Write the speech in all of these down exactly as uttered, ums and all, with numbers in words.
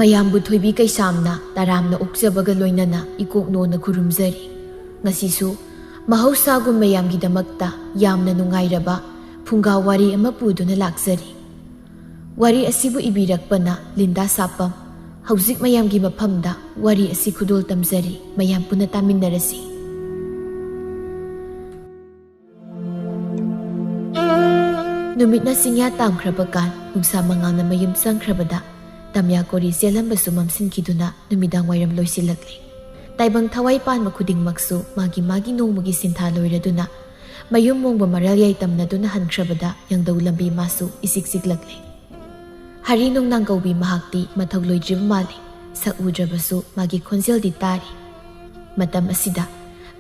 ꯃꯌꯥꯝꯕꯨ ꯊꯣꯏꯕꯤ ꯀꯩꯁꯥꯝꯅ ꯇꯔꯥꯝꯅ ꯑꯣꯛꯆꯕꯒ ꯂꯣꯏꯅꯅ ꯏꯀꯣꯛꯅꯣꯅ ꯈꯨꯔꯨꯝꯖꯔꯤ꯫ ꯉꯁꯤꯁꯨ ꯃꯍꯧꯁꯥꯒꯨꯝ ꯃꯌꯥꯝꯒꯤꯗꯃꯛꯇ ꯌꯥꯝꯅ ꯅꯨꯡꯉꯥꯏꯔꯕ ꯐꯨꯡꯒꯥ ꯋꯥꯔꯤ ꯑꯃ ꯄꯨꯗꯨꯅ ꯂꯥꯛꯆꯔꯤ꯫ ꯋꯥꯔꯤ ꯑꯁꯤꯕꯨ ꯏꯕꯤꯔꯛꯄꯅ ꯂꯤꯟꯗꯥ ꯁꯥꯄꯝ꯫ ꯍꯧꯖꯤꯛ ꯃꯌꯥꯝꯒꯤ ꯃꯐꯝꯗ ꯋꯥꯔꯤ ꯑꯁꯤ ꯈꯨꯗꯣꯜ ꯇꯝꯖꯔꯤ, ꯃꯌꯥꯝ ꯄꯨꯟꯅ ꯇꯥꯃꯤꯟꯅꯔꯁꯤ꯫ ꯅꯨꯃꯤꯠꯅ ꯆꯤꯡꯌꯥ ꯇꯥꯝꯈ꯭ꯔꯕ ꯀꯥꯟ, ꯅꯨꯡꯁꯥ ꯃꯉꯥꯜꯅ ꯃꯌꯨꯝ ꯆꯪꯈ꯭ꯔꯕꯗ, ꯇꯝꯌꯥ ꯀꯣꯔꯤ ꯆꯦꯜꯂꯝꯕꯁꯨ ꯃꯝꯁꯤꯟꯈꯤꯗꯨꯅ ꯅꯨꯃꯤꯗꯥꯡ ꯋꯥꯏꯔꯝ ꯂꯣꯏꯁꯤꯜꯂꯛꯂꯦ꯫ ꯇꯥꯏꯕꯪ ꯊꯋꯥꯏ ꯄꯥꯟꯕ ꯈꯨꯗꯤꯡꯃꯛꯁꯨ ꯃꯥꯒꯤ ꯃꯥꯒꯤ ꯅꯣꯡꯃꯒꯤ ꯁꯤꯟꯊꯥ ꯂꯣꯏꯔꯗꯨꯅ, ꯃꯌꯨꯝ ꯃꯣꯡꯕ ꯃꯔꯥꯜ ꯌꯥꯏꯇꯝꯅꯗꯨꯅ ꯍꯟꯈ꯭ꯔꯕꯗ, ꯌꯥꯡꯗꯧ ꯂꯝꯕꯤ ꯃꯥꯁꯨ ꯏꯆꯤꯛ ꯆꯤꯛꯂꯛꯂꯦ꯫ ꯍꯔꯤ ꯅꯣꯡꯅꯥꯡ ꯀꯧꯕꯤ ꯃꯍꯥꯛꯇꯤ ꯃꯊꯧ ꯂꯣꯏꯗ꯭ꯔꯤꯕ ꯃꯥꯜꯂꯤ꯫ ꯁꯛ ꯎꯗ꯭ꯔꯕꯁꯨ ꯃꯥꯒꯤ ꯈꯣꯟꯖꯦꯜꯗꯤ ꯇꯥꯔꯤ꯫ ꯃꯇꯝ ꯑꯁꯤꯗ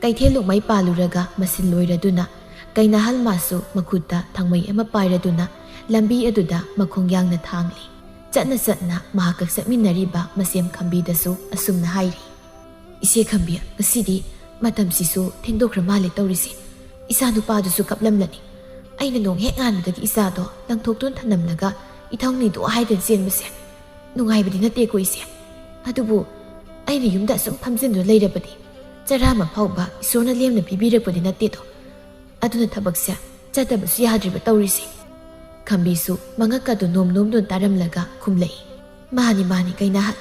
ꯀꯩꯊꯦꯜ ꯂꯨꯛꯃꯩ ꯄꯥꯜꯂꯨꯔꯒ ꯃꯁꯤꯟ ꯂꯣꯏꯔꯗꯨꯅ, ꯀꯩꯅꯥꯍꯜ ꯃꯥꯁꯨ ꯃꯈꯨꯠꯇ ꯊꯥꯡꯃꯩ ꯑꯃ ꯄꯥꯏꯔꯗꯨꯅ ꯂꯝꯕꯤ ꯑꯗꯨꯗ ꯃꯈꯣꯡ ꯌꯥꯡꯅ ꯊꯥꯡꯂꯤ꯫ ꯆꯠꯅ ꯆꯠꯅ ꯃꯍꯥꯛꯀ ꯆꯠꯃꯤꯟꯅꯔꯤꯕ ꯃꯁꯦꯝ ꯈꯝꯕꯤꯗꯁꯨ ꯑꯁꯨꯝꯅ ꯍꯥꯏꯔꯤ, "ꯏꯆꯦ ꯈꯝꯕꯤ, ꯉꯁꯤꯗꯤ ꯃꯇꯝꯁꯤꯁꯨ ꯊꯦꯡꯗꯣꯛꯈ꯭ꯔ ꯃꯥꯜꯂꯦ ꯇꯧꯔꯤꯁꯦ꯫ ꯏꯆꯥ ꯅꯨꯄꯥꯗꯨꯁꯨ ꯀꯞꯂꯝꯂꯅꯤ꯫ ꯑꯩꯅ ꯅꯣꯡ ꯍꯦꯛ ꯉꯥꯟꯕꯗꯒꯤ ꯏꯆꯥꯗꯣ ꯂꯪꯊꯣꯛꯇꯨꯅ ꯊꯅꯝꯂꯒ ꯏꯊꯧꯅꯤꯗꯣ ꯍꯥꯏꯗꯅ ꯆꯦꯟꯕꯁꯦ ꯅꯨꯡꯉꯥꯏꯕꯗꯤ ꯅꯠꯇꯦꯀꯣ ꯏꯆꯦ꯫ ꯑꯗꯨꯕꯨ ꯑꯩꯅ ꯌꯨꯝꯗ ꯑꯁꯨꯝ ꯐꯝꯖꯤꯟꯗꯨꯅ ꯂꯩꯔꯕꯗꯤ ꯆꯔꯥ ꯑꯃ ꯐꯥꯎꯕ ꯏꯁꯣꯔꯅ ꯂꯦꯝꯅ ꯄꯤꯕꯤꯔꯛꯄꯗꯤ ꯅꯠꯇꯦꯗꯣ꯫ ꯑꯗꯨꯅ ꯊꯕꯛꯁꯦ ꯆꯠꯇꯕꯁꯨ ꯌꯥꯗ꯭ꯔꯤꯕ ꯇꯧꯔꯤꯁꯦ꯫" ꯈꯝꯕꯤꯁꯨ ꯃꯉꯛꯀꯗꯨ ꯅꯣꯝ ꯅꯣꯝꯗꯨꯅ ꯇꯥꯔꯝꯂꯒ ꯈꯨꯝꯂꯛꯏ, "ꯃꯥꯅꯤ, ꯃꯥꯅꯤ, ꯀꯩꯅꯥꯍꯜ꯫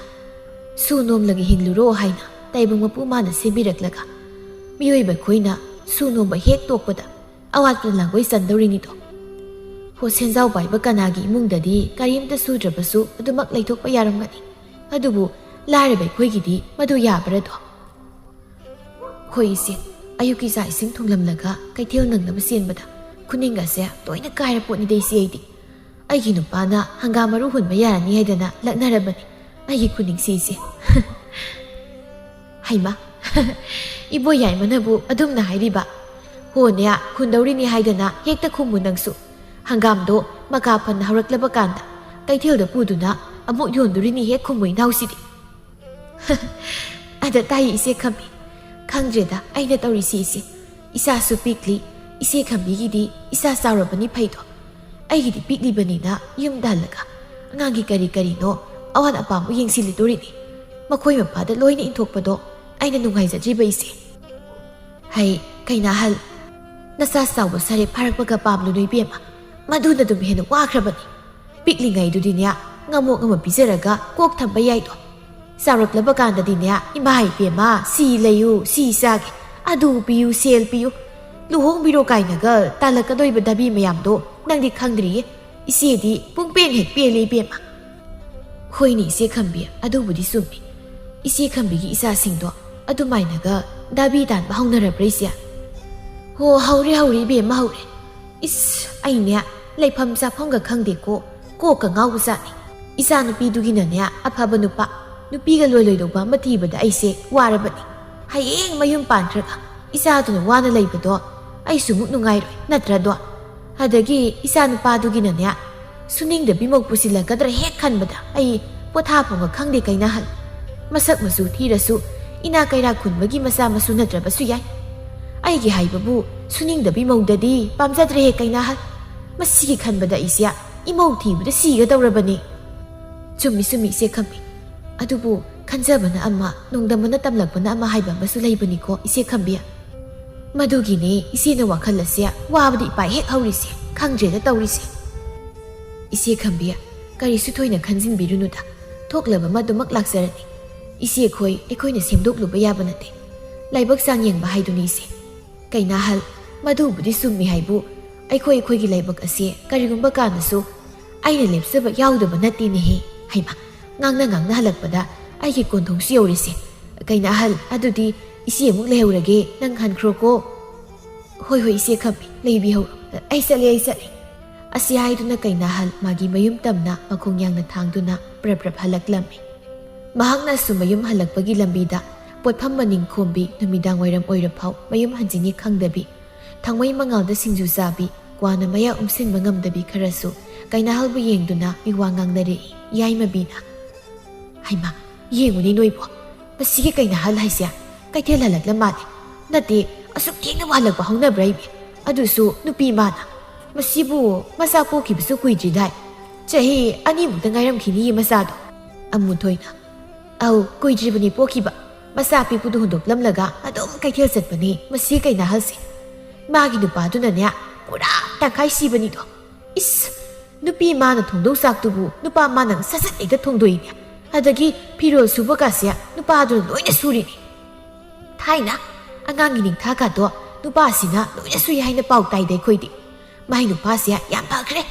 ꯁꯨ ꯅꯣꯝꯂꯒ ꯍꯤꯡꯂꯨꯔꯣ ꯍꯥꯏꯅ ꯇꯥꯏꯕꯪ ꯃꯄꯨ ꯃꯥꯅ ꯁꯦꯝꯕꯤꯔꯛꯂꯒ, ꯃꯤꯑꯣꯏꯕ ꯑꯩꯈꯣꯏꯅ ꯁꯨ ꯅꯣꯝꯕ ꯍꯦꯛ ꯇꯣꯛꯄꯗ ꯑꯋꯥꯠꯄ ꯂꯥꯡꯒꯣꯏ ꯆꯟꯗꯧꯔꯤꯅꯤꯗꯣ꯫ ꯍꯣ, ꯁꯦꯟꯖꯥꯎ ꯄꯥꯏꯕ ꯀꯅꯥꯒꯤ ꯏꯃꯨꯡꯗꯗꯤ ꯀꯔꯤꯝꯇ ꯁꯨꯗ꯭ꯔꯕꯁꯨ ꯑꯗꯨꯃꯛ ꯂꯩꯊꯣꯛꯄ ꯌꯥꯔꯝꯒꯅꯤ꯫ ꯑꯗꯨꯕꯨ ꯂꯥꯏꯔꯕ ꯑꯩꯈꯣꯏꯒꯤꯗꯤ ꯃꯗꯨ ꯌꯥꯕ꯭ꯔꯗꯣ?" "ꯍꯣꯏ ꯏꯆꯦ, ꯑꯌꯨꯛꯀꯤ ꯆꯥꯛ ꯏꯁꯤꯡ ꯊꯣꯡꯂꯝꯂꯒ ꯀꯩꯊꯦꯜ ꯅꯪꯅꯕ ꯆꯦꯟꯕꯗ ꯈꯨꯅꯤꯡꯒꯁꯦ ꯂꯣꯏꯅ ꯀꯥꯏꯔ ꯄꯣꯠꯅꯤꯗ ꯏꯆꯦ ꯑꯩꯗꯤ꯫ ꯑꯩꯒꯤ ꯅꯨꯄꯥꯅ ꯍꯪꯒꯥꯝ ꯃꯔꯨ ꯍꯨꯟꯕ ꯌꯥꯔꯅꯤ ꯍꯥꯏꯗꯅ ꯂꯛꯅꯔꯕꯅꯤ ꯑꯩꯒꯤ ꯈꯨꯅꯤꯡꯁꯦ ꯏꯆꯦ꯫" "ꯍꯩꯃꯥ, ꯏꯕꯣ ꯌꯥꯏꯃꯅꯕꯨ ꯑꯗꯨꯝꯅ ꯍꯥꯏꯔꯤꯕ? ꯍꯣꯅꯦ, ꯍꯨꯟꯗꯧꯔꯤꯅꯤ ꯍꯥꯏꯗꯅ ꯍꯦꯛꯇ ꯈꯨꯝꯃꯨ ꯅꯪꯁꯨ꯫ ꯍꯪꯒꯥꯝꯗꯣ ꯃꯀꯥ ꯐꯅ ꯍꯧꯔꯛꯂꯕ ꯀꯥꯟꯗ ꯀꯩꯊꯦꯜꯗ ꯄꯨꯗꯨꯅ ꯑꯃꯨꯛ ꯌꯣꯟꯗꯣꯔꯤꯅꯤ ꯍꯦꯛ ꯈꯨꯝꯃꯨ ꯏꯅꯥꯎꯁꯤꯗꯤ꯫" "ꯑꯗ ꯇꯥꯏ ꯏꯆꯦ ꯈꯝꯕꯤ, ꯈꯪꯗ꯭ꯔꯦꯗ ꯑꯩꯅ ꯇꯧꯔꯤꯁꯤ ꯏꯆꯦ꯫ ꯏꯆꯥꯁꯨ ꯄꯤꯛꯂꯤ, ꯏꯆꯦ ꯈꯝꯕꯤꯒꯤꯗꯤ ꯏꯆꯥ ꯆꯥꯎꯔꯕꯅꯤ ꯐꯩꯗꯣ꯫ ꯑꯩꯒꯤꯗꯤ ꯄꯤꯛꯂꯤꯕꯅꯤꯅ ꯌꯨꯝꯗ ꯍꯜꯂꯒ ꯑꯉꯥꯡꯒꯤ ꯀꯔꯤ ꯀꯔꯤꯅꯣ ꯑꯋꯥꯠ ꯑꯄꯥꯕꯨ ꯌꯦꯡꯁꯤꯜꯂꯤꯗꯣꯔꯤꯅꯤ꯫ ꯃꯈꯣꯏ ꯃꯄꯥꯗ ꯂꯣꯏꯅ ꯏꯟꯊꯣꯛꯄꯗꯣ ꯑꯩꯅ ꯅꯨꯡꯉꯥꯏꯖꯗ꯭ꯔꯤꯕ ꯏꯆꯦ꯫ ꯍꯩ, ꯀꯩꯅꯥꯍꯜ, ꯅꯆꯥ ꯆꯥꯎꯕ ꯁꯔꯦꯞ ꯐꯥꯔꯛꯄꯒ ꯄꯥꯝꯂꯨꯅꯨ ꯏꯕꯦꯝꯃ, ꯃꯗꯨꯅ ꯑꯗꯨꯝ ꯍꯦꯟꯅ ꯋꯥꯈ꯭ꯔꯕꯅꯤ꯫ ꯄꯤꯛꯂꯤꯉꯩꯗꯨꯗꯤꯅꯦ, ꯉꯝꯃꯣ ꯉꯝꯃꯣ ꯄꯤꯖꯔꯒ ꯀꯣꯛ ꯊꯝꯕ ꯌꯥꯏꯗꯣ꯫ ꯆꯥꯎꯔꯛꯂꯕ ꯀꯥꯟꯗꯗꯤꯅꯦ, "ꯏꯃꯥ ꯏꯕꯦꯝꯃ, ꯁꯤ ꯂꯩꯌꯨ, ꯁꯤ ꯆꯥꯒꯦ, ꯑꯗꯨ ꯄꯤꯌꯨ, ꯁꯦꯜ ꯄꯤꯌꯨ, ꯂꯨꯍꯣꯡꯕꯤꯔꯣ" ꯀꯥꯏꯅꯒ ꯇꯥꯜꯂꯛꯀꯗꯣꯏꯕ ꯗꯥꯕꯤ ꯃꯌꯥꯝꯗꯣ ꯅꯪꯗꯤ ꯈꯪꯗ꯭ꯔꯤꯌꯦ꯫ ꯏꯆꯦꯗꯤ ꯄꯨꯡꯄꯦꯟ ꯍꯦꯛ ꯄꯦꯜꯂꯦ ꯏꯕꯦꯝꯃ꯫ ꯍꯣꯏꯅꯦ ꯏꯆꯦ ꯈꯝꯕꯤ, ꯑꯗꯨꯕꯨꯗꯤ ꯆꯨꯝꯃꯤ꯫ ꯏꯆꯦ ꯈꯝꯕꯤꯒꯤ ꯏꯆꯥꯁꯤꯡꯗꯣ ꯑꯗꯨꯃꯥꯏꯅꯒ ꯗꯥꯕꯤ ꯇꯥꯟꯕ ꯍꯧꯅꯔꯕ꯭ꯔꯥ ꯏꯆꯦ? ꯍꯣ, ꯍꯧꯔꯦ, ꯍꯧꯔꯦ ꯏꯕꯦꯝꯃ, ꯍꯧꯔꯦ꯫ ꯏꯁ, ꯑꯩꯅꯦ ꯂꯩꯐꯝ ꯆꯥꯐꯝꯒ ꯈꯪꯗꯦꯀꯣ, ꯀꯣꯛꯀ ꯉꯥꯎꯕꯖꯥꯠꯅꯤ꯫ ꯏꯆꯥ ꯅꯨꯄꯤꯗꯨꯒꯤꯅꯅꯦ ꯑꯐꯕ ꯅꯨꯄꯥ, ꯅꯨꯄꯤꯒ ꯂꯣꯏ ꯂꯣꯏꯗꯧꯕ ꯑꯃ ꯊꯤꯕꯗ ꯑꯩꯁꯦ ꯋꯥꯔꯕꯅꯤ꯫ ꯍꯌꯦꯡ ꯃꯌꯨꯝ ꯄꯥꯟꯈ꯭ꯔꯒ ꯏꯆꯥꯗꯨꯅ ꯋꯥꯅ ꯂꯩꯕꯗꯣ ꯑꯩꯁꯨ ꯑꯃꯨꯛ ꯅꯨꯡꯉꯥꯏꯔꯣꯏ, ꯅꯠꯇ꯭ꯔꯗꯣ? ꯑꯗꯒꯤ ꯏꯆꯥ ꯅꯨꯄꯥꯗꯨꯒꯤꯅꯅꯦ ꯁꯨꯅꯤꯡꯗꯕꯤ ꯃꯧ ꯄꯨꯁꯤꯜꯂꯛꯀꯗ꯭ꯔꯥ ꯍꯦꯛ ꯈꯟꯕꯗ ꯑꯩ ꯄꯣꯊꯥꯐꯝꯒ ꯈꯪꯗꯦ ꯀꯩꯅꯥꯍꯜ꯫ ꯃꯁꯛ ꯃꯆꯨ ꯊꯤꯔꯁꯨ ꯏꯅꯥ ꯀꯩꯔꯥꯛ ꯈꯨꯟꯕꯒꯤ ꯃꯆꯥ ꯃꯁꯨ ꯅꯠꯇ꯭ꯔꯕꯁꯨ ꯌꯥꯏ꯫ ꯑꯩꯒꯤ ꯍꯥꯏꯕꯕꯨ ꯁꯨꯅꯤꯡꯗꯕꯤ ꯃꯧꯗꯗꯤ ꯄꯥꯝꯖꯗ꯭ꯔꯦꯍꯦ ꯀꯩꯅꯥꯍꯜ꯫ ꯃꯁꯤꯒꯤ ꯈꯟꯕꯗ ꯑꯩꯁꯦ ꯏꯃꯧ ꯊꯤꯕꯗ ꯁꯤꯒꯗꯧꯔꯕꯅꯤ꯫ ꯆꯨꯝꯃꯤ, ꯆꯨꯝꯃꯤ, ꯏꯆꯦ ꯈꯝꯕꯤ꯫ ꯑꯗꯨꯕꯨ ꯈꯟꯖꯕꯅ ꯑꯃ, ꯅꯣꯡꯗꯝꯕꯅ ꯇꯝꯂꯛꯄꯅ ꯑꯃ ꯍꯥꯏꯕ ꯑꯃꯁꯨ ꯂꯩꯕꯅꯤꯀꯣ, ꯏꯆꯦ ꯈꯝꯕꯤ꯫ ꯃꯗꯨꯒꯤꯅꯦ ꯏꯆꯦꯅ ꯋꯥꯈꯜ ꯑꯁꯦ ꯋꯥꯕꯗ ꯏꯄꯥꯏ ꯍꯦꯛ ꯍꯧꯔꯤꯁꯦ, ꯈꯪꯗ꯭ꯔꯦꯗ ꯇꯧꯔꯤꯁꯦ꯫ ꯏꯆꯦ ꯈꯝꯕꯤ, ꯀꯔꯤꯁꯨ ꯊꯣꯏꯅ ꯈꯟꯖꯤꯟꯕꯤꯔꯨꯅꯨꯗ, ꯊꯣꯛꯂꯕ ꯃꯗꯨꯃꯛ ꯂꯥꯛꯆꯔꯅꯤ꯫ ꯏꯆꯦꯈꯣꯏ ꯑꯩꯈꯣꯏꯅ ꯁꯦꯝꯗꯣꯛꯂꯨꯕ ꯌꯥꯕ ꯅꯠꯇꯦ꯫ ꯂꯥꯏꯕꯛ ꯆꯥꯡ ꯌꯦꯡꯕ ꯍꯥꯏꯗꯨꯅꯤ ꯏꯆꯦ꯫ ꯀꯩꯅꯥꯍꯜ, ꯃꯗꯨꯕꯨꯗꯤ ꯆꯨꯝꯃꯤ ꯍꯥꯏꯕꯨ, ꯑꯩꯈꯣꯏ ꯑꯩꯈꯣꯏꯒꯤ ꯂꯥꯏꯕꯛ ꯑꯁꯦ ꯀꯔꯤꯒꯨꯝꯕ ꯀꯥꯟꯗꯁꯨ ꯑꯩꯅ ꯂꯦꯞꯆꯕ ꯌꯥꯎꯗꯕ ꯅꯠꯇꯦꯅꯦꯍꯦ꯫ ꯍꯩꯃꯥ, ꯉꯥꯡꯅ ꯉꯥꯡꯅ ꯍꯜꯂꯛꯄꯗ ꯑꯩꯒꯤ ꯀꯣꯟꯊꯣꯡꯁꯨ ꯌꯧꯔꯤꯁꯦ꯫ ꯀꯩꯅꯥꯍꯜ, ꯑꯗꯨꯗꯤ ꯏꯆꯦ ꯑꯃꯨꯛ ꯂꯩꯍꯧꯔꯒꯦ, ꯅꯪ ꯍꯟꯈ꯭ꯔꯣꯀꯣ꯫ ꯍꯣꯏ, ꯍꯣꯏ, ꯏꯆꯦ ꯈꯝꯕꯤ, ꯂꯩꯕꯤꯍꯧꯔꯣ꯫ ꯑꯩ ꯆꯠꯂꯦ, ꯑꯩ ꯆꯠꯂꯦ꯫ ꯑꯁꯤ ꯍꯥꯏꯗꯨꯅ ꯀꯩꯅꯥꯍꯜ ꯃꯥꯒꯤ ꯃꯌꯨꯝ ꯇꯝꯅ ꯃꯈꯣꯡ ꯌꯥꯡꯅ ꯊꯥꯡꯗꯨꯅ ꯄ꯭ꯔꯞ ꯄ꯭ꯔꯞ ꯍꯜꯂꯛꯂꯝꯃꯤ꯫ ꯃꯍꯥꯛꯅꯁꯨ ꯃꯌꯨꯝ ꯍꯜꯂꯛꯄꯒꯤ ꯂꯝꯕꯤꯗ ꯄꯣꯠꯐꯝ ꯃꯅꯤꯡ ꯈꯣꯝꯕꯤ, ꯅꯨꯃꯤꯗꯥꯡ ꯋꯥꯏꯔꯝ ꯑꯣꯏꯔꯐꯥꯎ ꯃꯌꯨꯝ ꯍꯟꯖꯤꯟꯅꯤ ꯈꯪꯗꯕꯤ, ꯊꯥꯡꯃꯩ ꯃꯉꯥꯜꯗ ꯁꯤꯡꯖꯨ ꯆꯥꯕꯤ, ꯀ꯭ꯋꯥꯅ ꯃꯌꯥ ꯎꯝꯁꯤꯟꯕ ꯉꯝꯗꯕꯤ ꯈꯔꯁꯨ ꯀꯩꯅꯥꯍꯜꯕꯨ ꯌꯦꯡꯗꯨꯅ ꯃꯤꯋꯥ ꯉꯥꯡꯅꯔꯛꯏ ꯌꯥꯏꯃꯕꯤꯅ꯫ "ꯍꯩꯃꯥ, ꯌꯦꯡꯉꯨꯅꯦ ꯅꯣꯏꯕꯣ, ꯃꯁꯤꯒꯤ ꯀꯩꯅꯥꯍꯜ ꯍꯥꯏꯁꯦ ꯀꯩꯊꯦꯜ ꯍꯜꯂꯛꯂ ꯃꯥꯜꯂꯦ꯫ ꯅꯠꯇꯦ, ꯑꯁꯨꯛ ꯊꯦꯡꯅꯕꯨ ꯍꯜꯂꯛꯄ ꯍꯧꯅꯕ꯭ꯔꯥ ꯏꯕꯤ? ꯑꯗꯨꯁꯨ ꯅꯨꯄꯤ ꯃꯥꯅ꯫ ꯃꯁꯤꯕꯨ ꯃꯆꯥ ꯄꯣꯛꯈꯤꯕꯁꯨ ꯀꯨꯏꯗ꯭ꯔꯤꯗꯥꯏ? ꯆꯍꯤ ꯑꯅꯤꯃꯨꯛꯇ ꯉꯥꯏꯔꯝꯈꯤꯅꯤꯌꯦ ꯃꯆꯥꯗꯣ꯫ ꯑꯃꯨꯊꯣꯏꯅ, "ꯑꯧ, ꯀꯨꯏꯗ꯭ꯔꯤꯕꯅꯤ ꯄꯣꯛꯈꯤꯕ꯫ ꯃꯆꯥ ꯄꯤꯛꯄꯗꯨ ꯍꯨꯟꯗꯣꯛꯂꯝꯂꯒ ꯑꯗꯨꯝ ꯀꯩꯊꯦꯜ ꯆꯠꯄꯅꯤ ꯃꯁꯤ ꯀꯩꯅꯥꯍꯜꯁꯦ꯫ ꯃꯥꯒꯤ ꯅꯨꯄꯥꯗꯨꯅꯅꯦ, ꯄꯨꯔꯥ ꯇꯪꯈꯥꯏ ꯁꯤꯕꯅꯤꯗꯣ꯫ ꯏꯁ, ꯅꯨꯄꯤ ꯃꯥꯅ ꯊꯣꯡꯗꯧ ꯆꯥꯛꯇꯨꯕꯨ ꯅꯨꯄꯥ ꯃꯥꯅ ꯁꯠ ꯁꯠ ꯍꯦꯛꯇ ꯊꯣꯡꯗꯣꯛꯏꯅꯦ꯫ ꯑꯗꯒꯤ ꯐꯤꯔꯣꯜ ꯁꯨꯕꯒꯁꯦ ꯅꯨꯄꯥꯗꯨꯅ ꯂꯣꯏꯅ ꯁꯨꯔꯤꯅꯤ꯫ ꯊꯥꯏꯅ ꯑꯉꯥꯡꯒꯤ ꯅꯤꯡꯊꯥꯀꯥꯗꯣ ꯅꯨꯄꯥꯁꯤꯅ ꯂꯣꯏꯅ ꯁꯨꯏ ꯍꯥꯏꯅ ꯄꯥꯎ ꯇꯥꯏꯗ ꯑꯩꯈꯣꯏꯗꯤ꯫ ꯃꯥꯏ ꯅꯨꯄꯥꯁꯦ ꯌꯥꯝ ꯐꯈ꯭ꯔꯦ꯫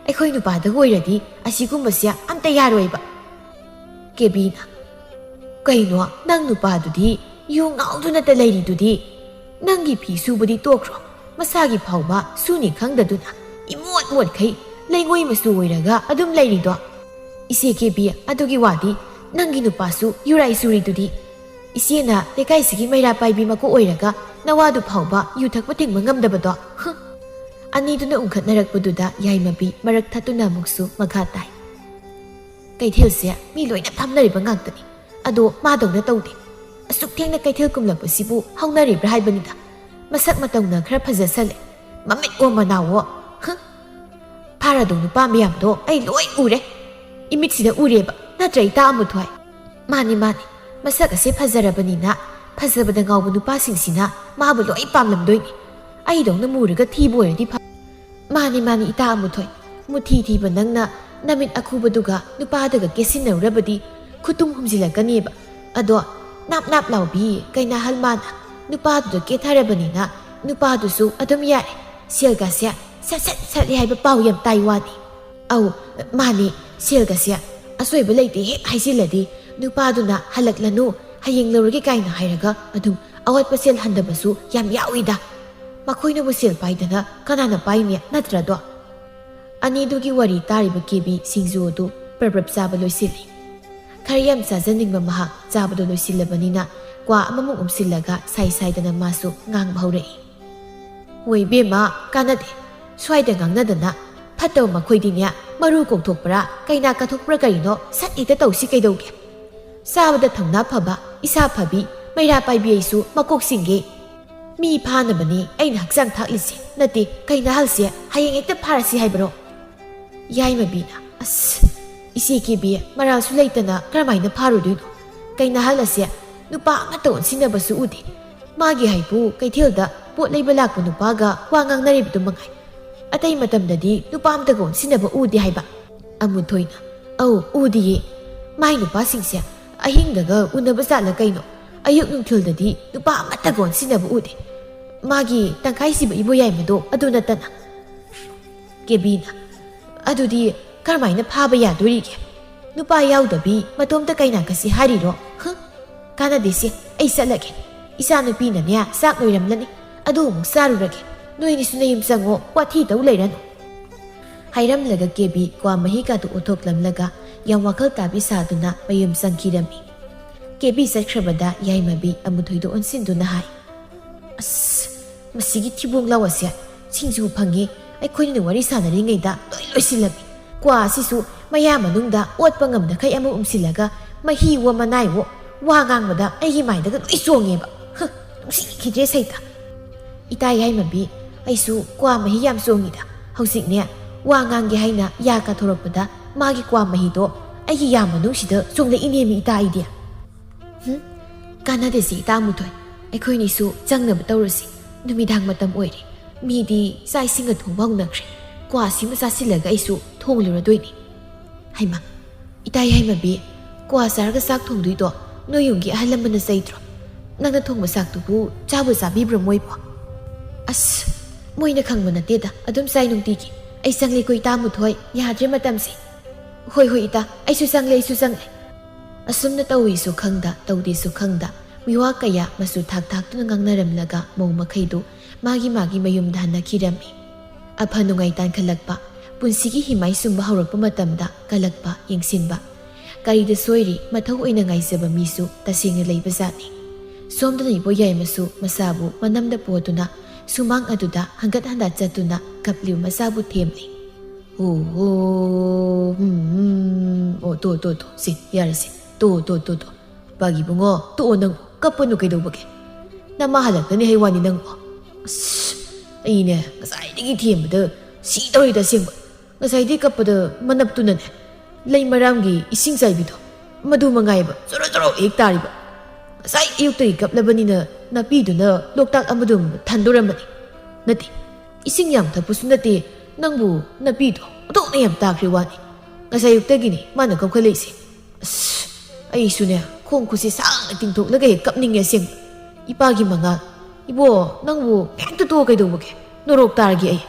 ꯑꯩꯈꯣꯏ ꯅꯨꯄꯥꯗ ꯑꯣꯏꯔꯗꯤ ꯑꯁꯤꯒꯨꯝꯕꯁꯦ ꯑꯝꯇ ꯌꯥꯔꯣꯏꯕ꯫" ꯀꯦꯕꯤꯅ, "ꯀꯩꯅꯣ, ꯅꯪ ꯅꯨꯄꯥꯗꯨꯗꯤ ꯌꯨ ꯉꯥꯎꯗꯨꯅꯇ ꯂꯩꯔꯤꯗꯨꯗꯤ? ꯅꯪꯒꯤ ꯐꯤ ꯁꯨꯕꯗꯤ ꯇꯣꯛꯈ꯭ꯔꯣ, ꯃꯁꯥꯒꯤ ꯐꯥꯎꯕ ꯁꯨꯅꯤ ꯈꯪꯗꯗꯨꯅ ꯏꯃꯣꯠ ꯃꯣꯠꯈꯩ ꯂꯩꯉꯣꯏ ꯃꯆꯨ ꯑꯣꯏꯔꯒ ꯑꯗꯨꯝ ꯂꯩꯔꯤꯗꯣ?" "ꯏꯆꯦ ꯀꯦꯕꯤ, ꯑꯗꯨꯒꯤ ꯋꯥꯗꯤ ꯅꯪꯒꯤ ꯅꯨꯄꯥꯁꯨ ꯌꯨꯔꯥꯏ ꯆꯨꯔꯤꯗꯨꯗꯤ꯫ ꯏꯆꯦꯅ ꯂꯩꯀꯥꯏꯁꯤꯒꯤ ꯃꯩꯔꯥ ꯄꯥꯏꯕꯤ ꯃꯀꯣꯛ ꯑꯣꯏꯔꯒ ꯅꯋꯥꯗꯨ ꯐꯥꯎꯕ ꯌꯨ ꯊꯛꯄ ꯊꯤꯡꯕ ꯉꯝꯗꯕꯗꯣ꯫ ꯍꯨꯝ!" ꯑꯅꯤꯗꯨꯅ ꯎꯪꯈꯠꯅꯔꯛꯄꯗꯨꯗ ꯌꯥꯏꯃꯕꯤ ꯃꯔꯛ ꯊꯠꯇꯨꯅ ꯑꯃꯨꯛꯁꯨ ꯃꯈꯥ ꯇꯥꯏ꯫ "ꯀꯩꯊꯦꯜꯁꯦ ꯃꯤ ꯂꯣꯏꯅ ꯐꯝꯅꯔꯤꯕ ꯉꯥꯛꯇꯅꯤ꯫ ꯑꯗꯣ ꯃꯥꯗꯧꯅ ꯇꯧꯗꯦ꯫ ꯑꯁꯨꯛ ꯊꯦꯡꯅ ꯀꯩꯊꯦꯜ ꯀꯨꯝꯂꯛꯄꯁꯤꯕꯨ ꯍꯧꯅꯔꯤꯕ꯭ꯔꯥ ꯍꯥꯏꯕꯅꯤꯗ꯫ ꯃꯁꯛ ꯃꯇꯧꯅ ꯈꯔ ꯐꯖꯁꯜꯂꯦ꯫ ꯃꯃꯤꯠ ꯑꯣ ꯃꯅꯥꯎꯋꯣ꯫ ꯍꯨꯝ! ꯐꯥꯔꯗꯧ ꯅꯨꯄꯥ ꯃꯌꯥꯝꯗꯣ ꯑꯩ ꯂꯣꯏ ꯎꯔꯦ꯫ ꯏꯃꯤꯠꯁꯤꯗ ꯎꯔꯦꯕ꯫ ꯅꯠꯇ꯭ꯔ, ꯏꯇꯥ ꯑꯃꯨꯊꯣꯏ?" "ꯃꯥꯅꯤ, ꯃꯥꯅꯤ꯫ ꯃꯁꯛ ꯑꯁꯦ ꯐꯖꯔꯕꯅꯤꯅ ꯐꯖꯕꯗ ꯉꯥꯎꯕ ꯅꯨꯄꯥꯁꯤꯡꯁꯤꯅ ꯃꯥꯕꯨ ꯂꯣꯏ ꯄꯥꯝꯂꯝꯗꯣꯏꯅꯤ꯫ ꯑꯩꯗꯧꯅ ꯃꯨꯔꯒ ꯊꯤꯕ ꯑꯣꯏꯔꯗꯤ ꯐ-" "ꯃꯥꯅꯤ, ꯃꯥꯅꯤ, ꯏꯇꯥ ꯑꯃꯨꯊꯣꯏ꯫ ꯃꯨꯊꯤ ꯊꯤꯕ ꯅꯪꯅ ꯅꯃꯤꯠ ꯑꯈꯨꯕꯗꯨꯒ ꯅꯨꯄꯥꯗꯒ ꯀꯦꯁꯤꯟꯅꯔꯨꯔꯕꯗꯤ ꯈꯨꯇꯨꯝ ꯍꯨꯝꯖꯤꯜꯂꯛꯀꯅꯦꯕ꯫ ꯑꯗꯣ ꯅꯥꯞ ꯅꯥꯞ ꯂꯥꯎꯕꯤ ꯀꯩꯅꯥꯍꯜ ꯃꯥꯅ ꯅꯨꯄꯥꯗꯨꯗ ꯀꯦꯊꯔꯕꯅꯤꯅ ꯅꯨꯄꯥꯗꯨꯁꯨ ꯑꯗꯨꯝ ꯌꯥꯔꯦ꯫ ꯁꯦꯜꯒꯁꯦ ꯁꯠ ꯁꯠ ꯁꯠꯂꯦ ꯍꯥꯏꯕ ꯄꯥꯎ ꯌꯥꯝ ꯇꯥꯏ ꯋꯥꯅꯤ꯫" "ꯑꯧ, ꯃꯥꯅꯤ, ꯁꯦꯜꯒꯁꯦ ꯑꯁꯣꯏꯕ ꯂꯩꯇꯦ ꯍꯦꯛ ꯍꯥꯏꯖꯤꯜꯂꯗꯤ ꯅꯨꯄꯥꯗꯨꯅ 'ꯍꯜꯂꯛꯂꯅꯨ, ꯍꯌꯦꯡ ꯂꯧꯔꯒꯦ' ꯀꯥꯏꯅ ꯍꯥꯏꯔꯒ ꯑꯗꯨꯝ ꯑꯋꯥꯠꯄ ꯁꯦꯜ ꯍꯟꯗꯕꯁꯨ ꯌꯥꯝ ꯌꯥꯎꯏꯗ꯫ ꯃꯈꯣꯏꯅꯕꯨ ꯁꯦꯜ ꯄꯥꯏꯗꯅ ꯀꯅꯥꯅ ꯄꯥꯏꯅꯤ, ꯅꯠꯇ꯭ꯔꯗꯣ?" ꯑꯅꯤꯗꯨꯒꯤ ꯋꯥꯔꯤ ꯇꯥꯔꯤꯕ ꯀꯦꯕꯤ ꯁꯤꯡꯖꯨ ꯑꯗꯨ ꯄ꯭ꯔꯞ ꯄ꯭ꯔꯞ ꯆꯥꯕ ꯂꯣꯏꯁꯤꯜꯂꯤ꯫ ꯈꯔ ꯌꯥꯝ ꯆꯥꯖꯅꯤꯡꯕ ꯃꯍꯥꯛ ꯆꯥꯕꯗꯨ ꯂꯣꯏꯁꯤꯜꯂꯕꯅꯤꯅ ꯀ꯭ꯋꯥ ꯑꯃꯃꯨꯛ ꯎꯝꯁꯤꯜꯂꯒ ꯁꯥꯏ ꯁꯥꯏꯗꯅ ꯃꯥꯁꯨ ꯉꯥꯡꯕ ꯍꯧꯔꯛꯏ꯫ "ꯍꯣꯏ ꯏꯕꯦꯝꯃ, ꯀꯥꯟꯅꯗꯦ꯫ ꯁ꯭ꯋꯥꯏꯗ ꯉꯥꯡꯅꯗꯅ꯫ ꯐꯠꯇꯕ ꯃꯈꯣꯏꯗꯤꯅꯦ, ꯃꯔꯨ ꯀꯣꯛꯊꯣꯛꯄ꯭ꯔꯥ, ꯀꯩꯅꯥ ꯀꯠꯊꯣꯛꯄ꯭ꯔꯥ ꯀꯔꯤꯅꯣ, ꯁꯠ ꯍꯦꯛꯇ ꯇꯧꯁꯤ ꯀꯩꯗꯧꯒꯦ? ꯆꯥꯕꯗ ꯊꯧꯅꯥ ꯐꯕ, ꯏꯁꯥ ꯐꯕꯤ, ꯃꯩꯔꯥ ꯄꯥꯏꯕꯤ ꯑꯩꯁꯨ ꯃꯀꯣꯛ ꯆꯤꯡꯒꯦ꯫ ꯃꯤ ꯐꯥꯅꯕꯅꯤ ꯑꯩꯅ ꯍꯛꯆꯥꯡ ꯊꯥꯛꯂꯤꯁꯦ, ꯅꯠꯇꯦ, ꯀꯩꯅꯥꯍꯜꯁꯦ ꯍꯌꯦꯡ ꯍꯦꯛꯇ ꯐꯥꯔꯁꯤ ꯍꯥꯏꯕ꯭ꯔꯣ?" ꯌꯥꯏꯃꯕꯤꯅ, "ꯑꯁ, "ꯏꯆꯦ ꯀꯦꯕꯤ, ꯃꯔꯥꯜꯁꯨ ꯂꯩꯇꯅ ꯀꯔꯝꯍꯥꯏꯅ ꯐꯥꯔꯨꯗꯣꯏꯅꯣ? ꯀꯩꯅꯥꯍꯜ ꯑꯁꯦ ꯅꯨꯄꯥ ꯑꯃꯠꯇ ꯑꯣꯟꯁꯤꯟꯅꯕꯁꯨ ꯎꯗꯦ꯫ ꯃꯥꯒꯤ ꯍꯥꯏꯕꯨ ꯀꯩꯊꯦꯜꯗ ꯄꯣꯠ ꯂꯩꯕ ꯂꯥꯛꯄ ꯅꯨꯄꯥꯒ ꯋꯥ ꯉꯥꯡꯅꯔꯤꯕꯗꯨ ꯃꯉꯥꯏ꯫ ꯑꯇꯩ ꯃꯇꯝꯗꯗꯤ ꯅꯨꯄꯥ ꯑꯃꯠꯇꯒ ꯑꯣꯟꯁꯤꯟꯅꯕ ꯎꯗꯦ" ꯍꯥꯏꯕ꯫ ꯑꯃꯨꯊꯣꯏꯅ, "ꯑꯧ, ꯎꯗꯤꯌꯦ꯫ ꯃꯥꯏ ꯅꯨꯄꯥꯁꯤꯡꯁꯦ ꯑꯍꯤꯡꯗꯒ ꯎꯅꯕ ꯖꯥꯠꯂ ꯀꯩꯅꯣ? ꯑꯌꯨꯛ ꯅꯨꯡꯊꯤꯜꯗꯗꯤ ꯅꯨꯄꯥ ꯑꯃꯠꯇꯒ ꯑꯣꯟꯁꯤꯟꯅꯕ ꯎꯗꯦ꯫ ꯃꯥꯒꯤ ꯇꯪꯈꯥꯏ ꯁꯤꯕ ꯏꯕꯣꯌꯥꯏꯃꯗꯣ ꯑꯗꯨ ꯅꯠꯇꯅ꯫" ꯀꯦꯕꯤꯅ, "ꯑꯗꯨꯗꯤ ꯀꯔꯝꯍꯥꯏꯅ ꯐꯥꯕ ꯌꯥꯗꯣꯔꯤꯒꯦ? ꯅꯨꯄꯥ ꯌꯥꯎꯗꯕꯤ ꯃꯇꯣꯝꯇ ꯀꯩꯅꯥ ꯀꯠꯁꯤ ꯍꯥꯏꯔꯤꯔꯣ? ꯍꯨꯝ, ꯀꯥꯟꯅꯗꯦꯁꯦ, ꯑꯩ ꯆꯠꯂꯒꯦ꯫ ꯏꯆꯥꯅꯨꯄꯤꯅꯅꯦ ꯆꯥꯛ ꯂꯣꯏꯔꯝꯂꯅꯤ, ꯑꯗꯨ ꯑꯃꯨꯛ ꯆꯥꯔꯨꯔꯒꯦ꯫ ꯅꯣꯏꯅꯤꯁꯨ ꯅꯌꯨꯝ ꯆꯪꯉꯣ, ꯋꯥꯊꯤ ꯇꯧ ꯂꯩꯔꯅꯨ꯫" ꯍꯥꯏꯔꯝꯂꯒ ꯀꯦꯕꯤ ꯀ꯭ꯋꯥ ꯃꯍꯤꯒꯗꯨ ꯑꯣꯊꯣꯛꯂꯝꯂꯒ ꯌꯥꯝ ꯋꯥꯈꯜ ꯇꯥꯕꯤ ꯁꯥꯗꯨꯅ ꯃꯌꯨꯝ ꯆꯪꯈꯤꯔꯝꯃꯤ꯫ ꯀꯦꯕꯤ ꯆꯠꯈ꯭ꯔꯕꯗ ꯌꯥꯏꯃꯕꯤ ꯑꯃꯨꯊꯣꯏꯗ ꯑꯣꯟꯁꯤꯟꯗꯨꯅ ꯍꯥꯏ, "ꯑꯁ, ꯃꯁꯤꯒꯤ ꯊꯤꯕꯣꯡ ꯂꯥꯎ ꯑꯁꯦ ꯁꯤꯡꯖꯨ ꯐꯪꯉꯤ, ꯑꯩꯈꯣꯏꯅ ꯋꯥꯔꯤ ꯁꯥꯟꯅꯔꯤꯉꯩꯗ ꯂꯣꯏ ꯂꯣꯏꯁꯤꯜꯂꯝꯃꯤ꯫ ꯀ꯭ꯋꯥ ꯑꯁꯤꯁꯨ ꯃꯌꯥ ꯃꯅꯨꯡꯗ ꯑꯣꯠꯄ ꯉꯝꯗꯈꯩ ꯑꯃ ꯎꯝꯁꯤꯜꯂꯒ ꯃꯍꯤꯋꯣ ꯃꯅꯥꯏꯋꯣ ꯋꯥ ꯉꯥꯡꯕꯗ ꯑꯩꯒꯤ ꯃꯥꯏꯗꯒ ꯂꯣꯏ ꯆꯣꯡꯉꯦꯕ꯫ ꯍ, ꯅꯨꯡꯁꯤꯈꯤꯗ꯭ꯔꯦ ꯁꯩꯇ꯫ ꯏꯇꯥ ꯌꯥꯏꯃꯕꯤ, ꯑꯩꯁꯨ ꯀ꯭ꯋꯥ ꯃꯍꯤ ꯌꯥꯝ ꯆꯣꯡꯉꯤꯗ꯫ ꯍꯧꯖꯤꯛꯅꯦ, ꯋꯥ ꯉꯥꯡꯒꯦ ꯍꯥꯏꯅ ꯌꯥ ꯀꯥꯊꯣꯔꯛꯄꯗ ꯃꯥꯒꯤ ꯀ꯭ꯋꯥ ꯃꯍꯤꯗꯣ ꯑꯩꯒꯤ ꯌꯥ ꯃꯅꯨꯡꯁꯤꯗ ꯆꯣꯡꯂꯛꯏꯅꯦꯃꯤ ꯏꯇꯥ ꯑꯩꯗꯤ꯫" "ꯍꯨꯝ, ꯀꯥꯟꯅꯗꯦꯁꯤ ꯏꯇꯥ ꯑꯃꯨꯊꯣꯏ, ꯑꯩꯈꯣꯏꯅꯤꯁꯨ ꯆꯪꯅꯕ ꯇꯧꯔꯁꯤ꯫ ꯅꯨꯃꯤꯗꯥꯡ ꯃꯇꯝ ꯑꯣꯏꯔꯦ, ꯃꯤꯗꯤ ꯆꯥꯛ ꯏꯁꯤꯡꯒ ꯊꯣꯡꯕ ꯍꯧꯅꯈ꯭ꯔꯦ꯫ ꯀ꯭ꯋꯥꯁꯤꯃ ꯆꯥꯁꯤꯜꯂꯒ ꯑꯩꯁꯨ ꯊꯣꯡꯂꯨꯔꯗꯣꯏꯅꯤ꯫" "ꯍꯩꯃꯥ, ꯏꯇꯥ ꯌꯥꯏꯃꯕꯤ, ꯀ꯭ꯋꯥ ꯆꯥꯔꯒ ꯆꯥꯛ ꯊꯣꯡꯗꯣꯏꯗꯣ ꯅꯣꯏ ꯌꯨꯝꯒꯤ ꯑꯍꯜ ꯂꯃꯟꯅ ꯆꯩꯗ꯭ꯔꯣ? ꯅꯪꯅ ꯊꯣꯡꯕ ꯆꯥꯛꯇꯨꯕꯨ ꯆꯥꯕꯨ ꯆꯥꯕꯤꯕ꯭ꯔꯣ ꯃꯣꯏꯕꯣ?" "ꯑꯁ, ꯃꯣꯏꯅ ꯈꯪꯕ ꯅꯠꯇꯦꯗ, ꯑꯗꯨꯝ ꯆꯥꯏ ꯅꯨꯡꯇꯤꯒꯤ꯫ ꯑꯩ ꯆꯪꯂꯦꯀꯣ ꯏꯇꯥ ꯑꯃꯨꯊꯣꯏ, ꯌꯥꯗ꯭ꯔꯦ ꯃꯇꯝꯁꯦ꯫" "ꯍꯣꯏ, ꯍꯣꯏ ꯏꯇꯥ, ꯑꯩꯁꯨ ꯆꯪꯂꯦ, ꯑꯩꯁꯨ ꯆꯪꯂꯦ꯫" ꯑꯁꯨꯝꯅ ꯇꯧꯏꯁꯨ ꯈꯪꯗ, ꯇꯧꯗꯦꯁꯨ ꯈꯪꯗ, ꯃꯤꯋꯥ ꯀꯌꯥ ꯃꯆꯨ ꯊꯥꯛ ꯊꯥꯛꯇꯨꯅ ꯉꯥꯡꯅꯔꯝꯂꯒ ꯃꯧ ꯃꯈꯩꯗꯨ ꯃꯥꯒꯤ ꯃꯥꯒꯤ ꯃꯌꯨꯝꯗ ꯍꯟꯅꯈꯤꯔꯝꯃꯤ꯫ ꯑꯐ ꯅꯨꯡꯉꯥꯏ ꯇꯥꯟꯈꯠꯂꯛꯄ, ꯄꯨꯟꯁꯤꯒꯤ ꯍꯤꯃꯥꯏ ꯁꯨꯝꯕ ꯍꯧꯔꯛꯄ ꯃꯇꯝꯗ ꯀꯜꯂꯛꯄ, ꯌꯦꯡꯁꯤꯟꯕ, ꯀꯔꯤꯗ ꯁꯣꯏꯔꯤ ꯃꯊꯧ ꯑꯣꯏꯅ ꯉꯥꯏꯖꯕ ꯃꯤꯁꯨ ꯇꯁꯦꯡꯅ ꯂꯩꯕꯖꯥꯠꯅꯤ꯫ ꯁꯣꯝꯗꯅ ꯏꯕꯣ ꯌꯥꯏꯃꯁꯨ ꯃꯁꯥꯕꯨ ꯃꯅꯝꯗ ꯄꯣꯗꯨꯅ ꯁꯨꯃꯥꯡ ꯑꯗꯨꯗ ꯍꯪꯒꯠ ꯍꯟꯗ ꯆꯠꯇꯨꯅ ꯀꯞꯂꯤꯕ ꯃꯆꯥꯕꯨ ꯊꯦꯝꯂꯤ꯫ "ꯑꯣ, ꯑꯣ, ꯎꯝ, ꯎꯝ, ꯑꯣ, ꯇꯣ, ꯇꯣ, ꯇꯣ, ꯁꯤ, ꯌꯥꯔꯦ ꯁꯤ, ꯇꯣ, ꯇꯣ, ꯇꯣ, ꯇꯣ, ꯄꯥꯒꯤ ꯏꯕꯨꯡꯉꯣ, ꯇꯣꯛꯑꯣ ꯅꯪ, ꯀꯞꯄꯅꯨ ꯀꯩꯗꯧꯕꯒꯦ? ꯅꯃꯥ ꯍꯜꯂꯛꯀꯅꯤ ꯍꯥꯏ ꯋꯥꯅꯤ ꯅꯪꯕꯣ꯫ ꯑꯁ, ꯑꯩꯅꯦ, ꯉꯁꯥꯏꯗꯒꯤ ꯊꯦꯝꯕꯗ ꯁꯤ ꯇꯧꯔꯤꯗ ꯑꯁꯦꯡꯕ꯫ ꯉꯁꯥꯏꯗꯤ ꯀꯞꯄꯗ ꯃꯅꯞꯇꯨꯅꯅꯦ, ꯂꯩ ꯃꯔꯥꯝꯒꯤ ꯏꯁꯤꯡ ꯆꯥꯏꯕꯤꯗꯣ, ꯃꯗꯨ ꯃꯉꯥꯏꯕ ꯆꯣꯔꯣ ꯆꯣꯔꯣ ꯍꯦꯛ ꯇꯥꯔꯤꯕ꯫ ꯉꯁꯥꯏ ꯑꯌꯨꯛꯇꯒꯤ ꯀꯞꯂꯕꯅꯤꯅ ꯅꯥꯄꯤꯗꯨꯅ ꯂꯣꯛꯇꯥꯛ ꯑꯃꯗꯨꯝ ꯊꯟꯗꯣꯔꯝꯕꯅꯤ꯫ ꯅꯠꯇꯦ, ꯏꯁꯤꯡ ꯌꯥꯝ ꯊꯛꯄꯁꯨ ꯅꯠꯇꯦ, ꯅꯪꯕꯨ ꯅꯥꯄꯤꯗꯣ ꯑꯣꯟꯊꯣꯛꯅ ꯌꯥꯝ ꯇꯥꯈ꯭ꯔꯦ ꯋꯥꯅꯤ꯫ ꯉꯁꯥꯏ ꯑꯌꯨꯛꯇꯒꯤꯅꯤ ꯃꯥꯅ ꯀꯞꯈꯠꯂꯛꯏꯁꯦ꯫ ꯑꯁ, ꯑꯩꯁꯨꯅꯦ, ꯈꯣꯡ ꯈꯨꯠꯁꯦ ꯁꯥꯡꯅ ꯇꯤꯡꯊꯣꯛꯂꯒ ꯍꯦꯛ ꯀꯞꯅꯤꯡꯉꯦ ꯑꯁꯦꯡꯕ꯫ ꯏꯄꯥꯒꯤ ꯃꯉꯥꯜ, ꯏꯕꯣ, ꯅꯪꯕꯨ ꯍꯦꯛꯇ ꯇꯣꯛꯑ ꯀꯩꯗꯧꯕꯒꯦ? ꯅꯣꯔꯣꯛ ꯇꯥꯔꯒꯦ ꯑꯩ꯫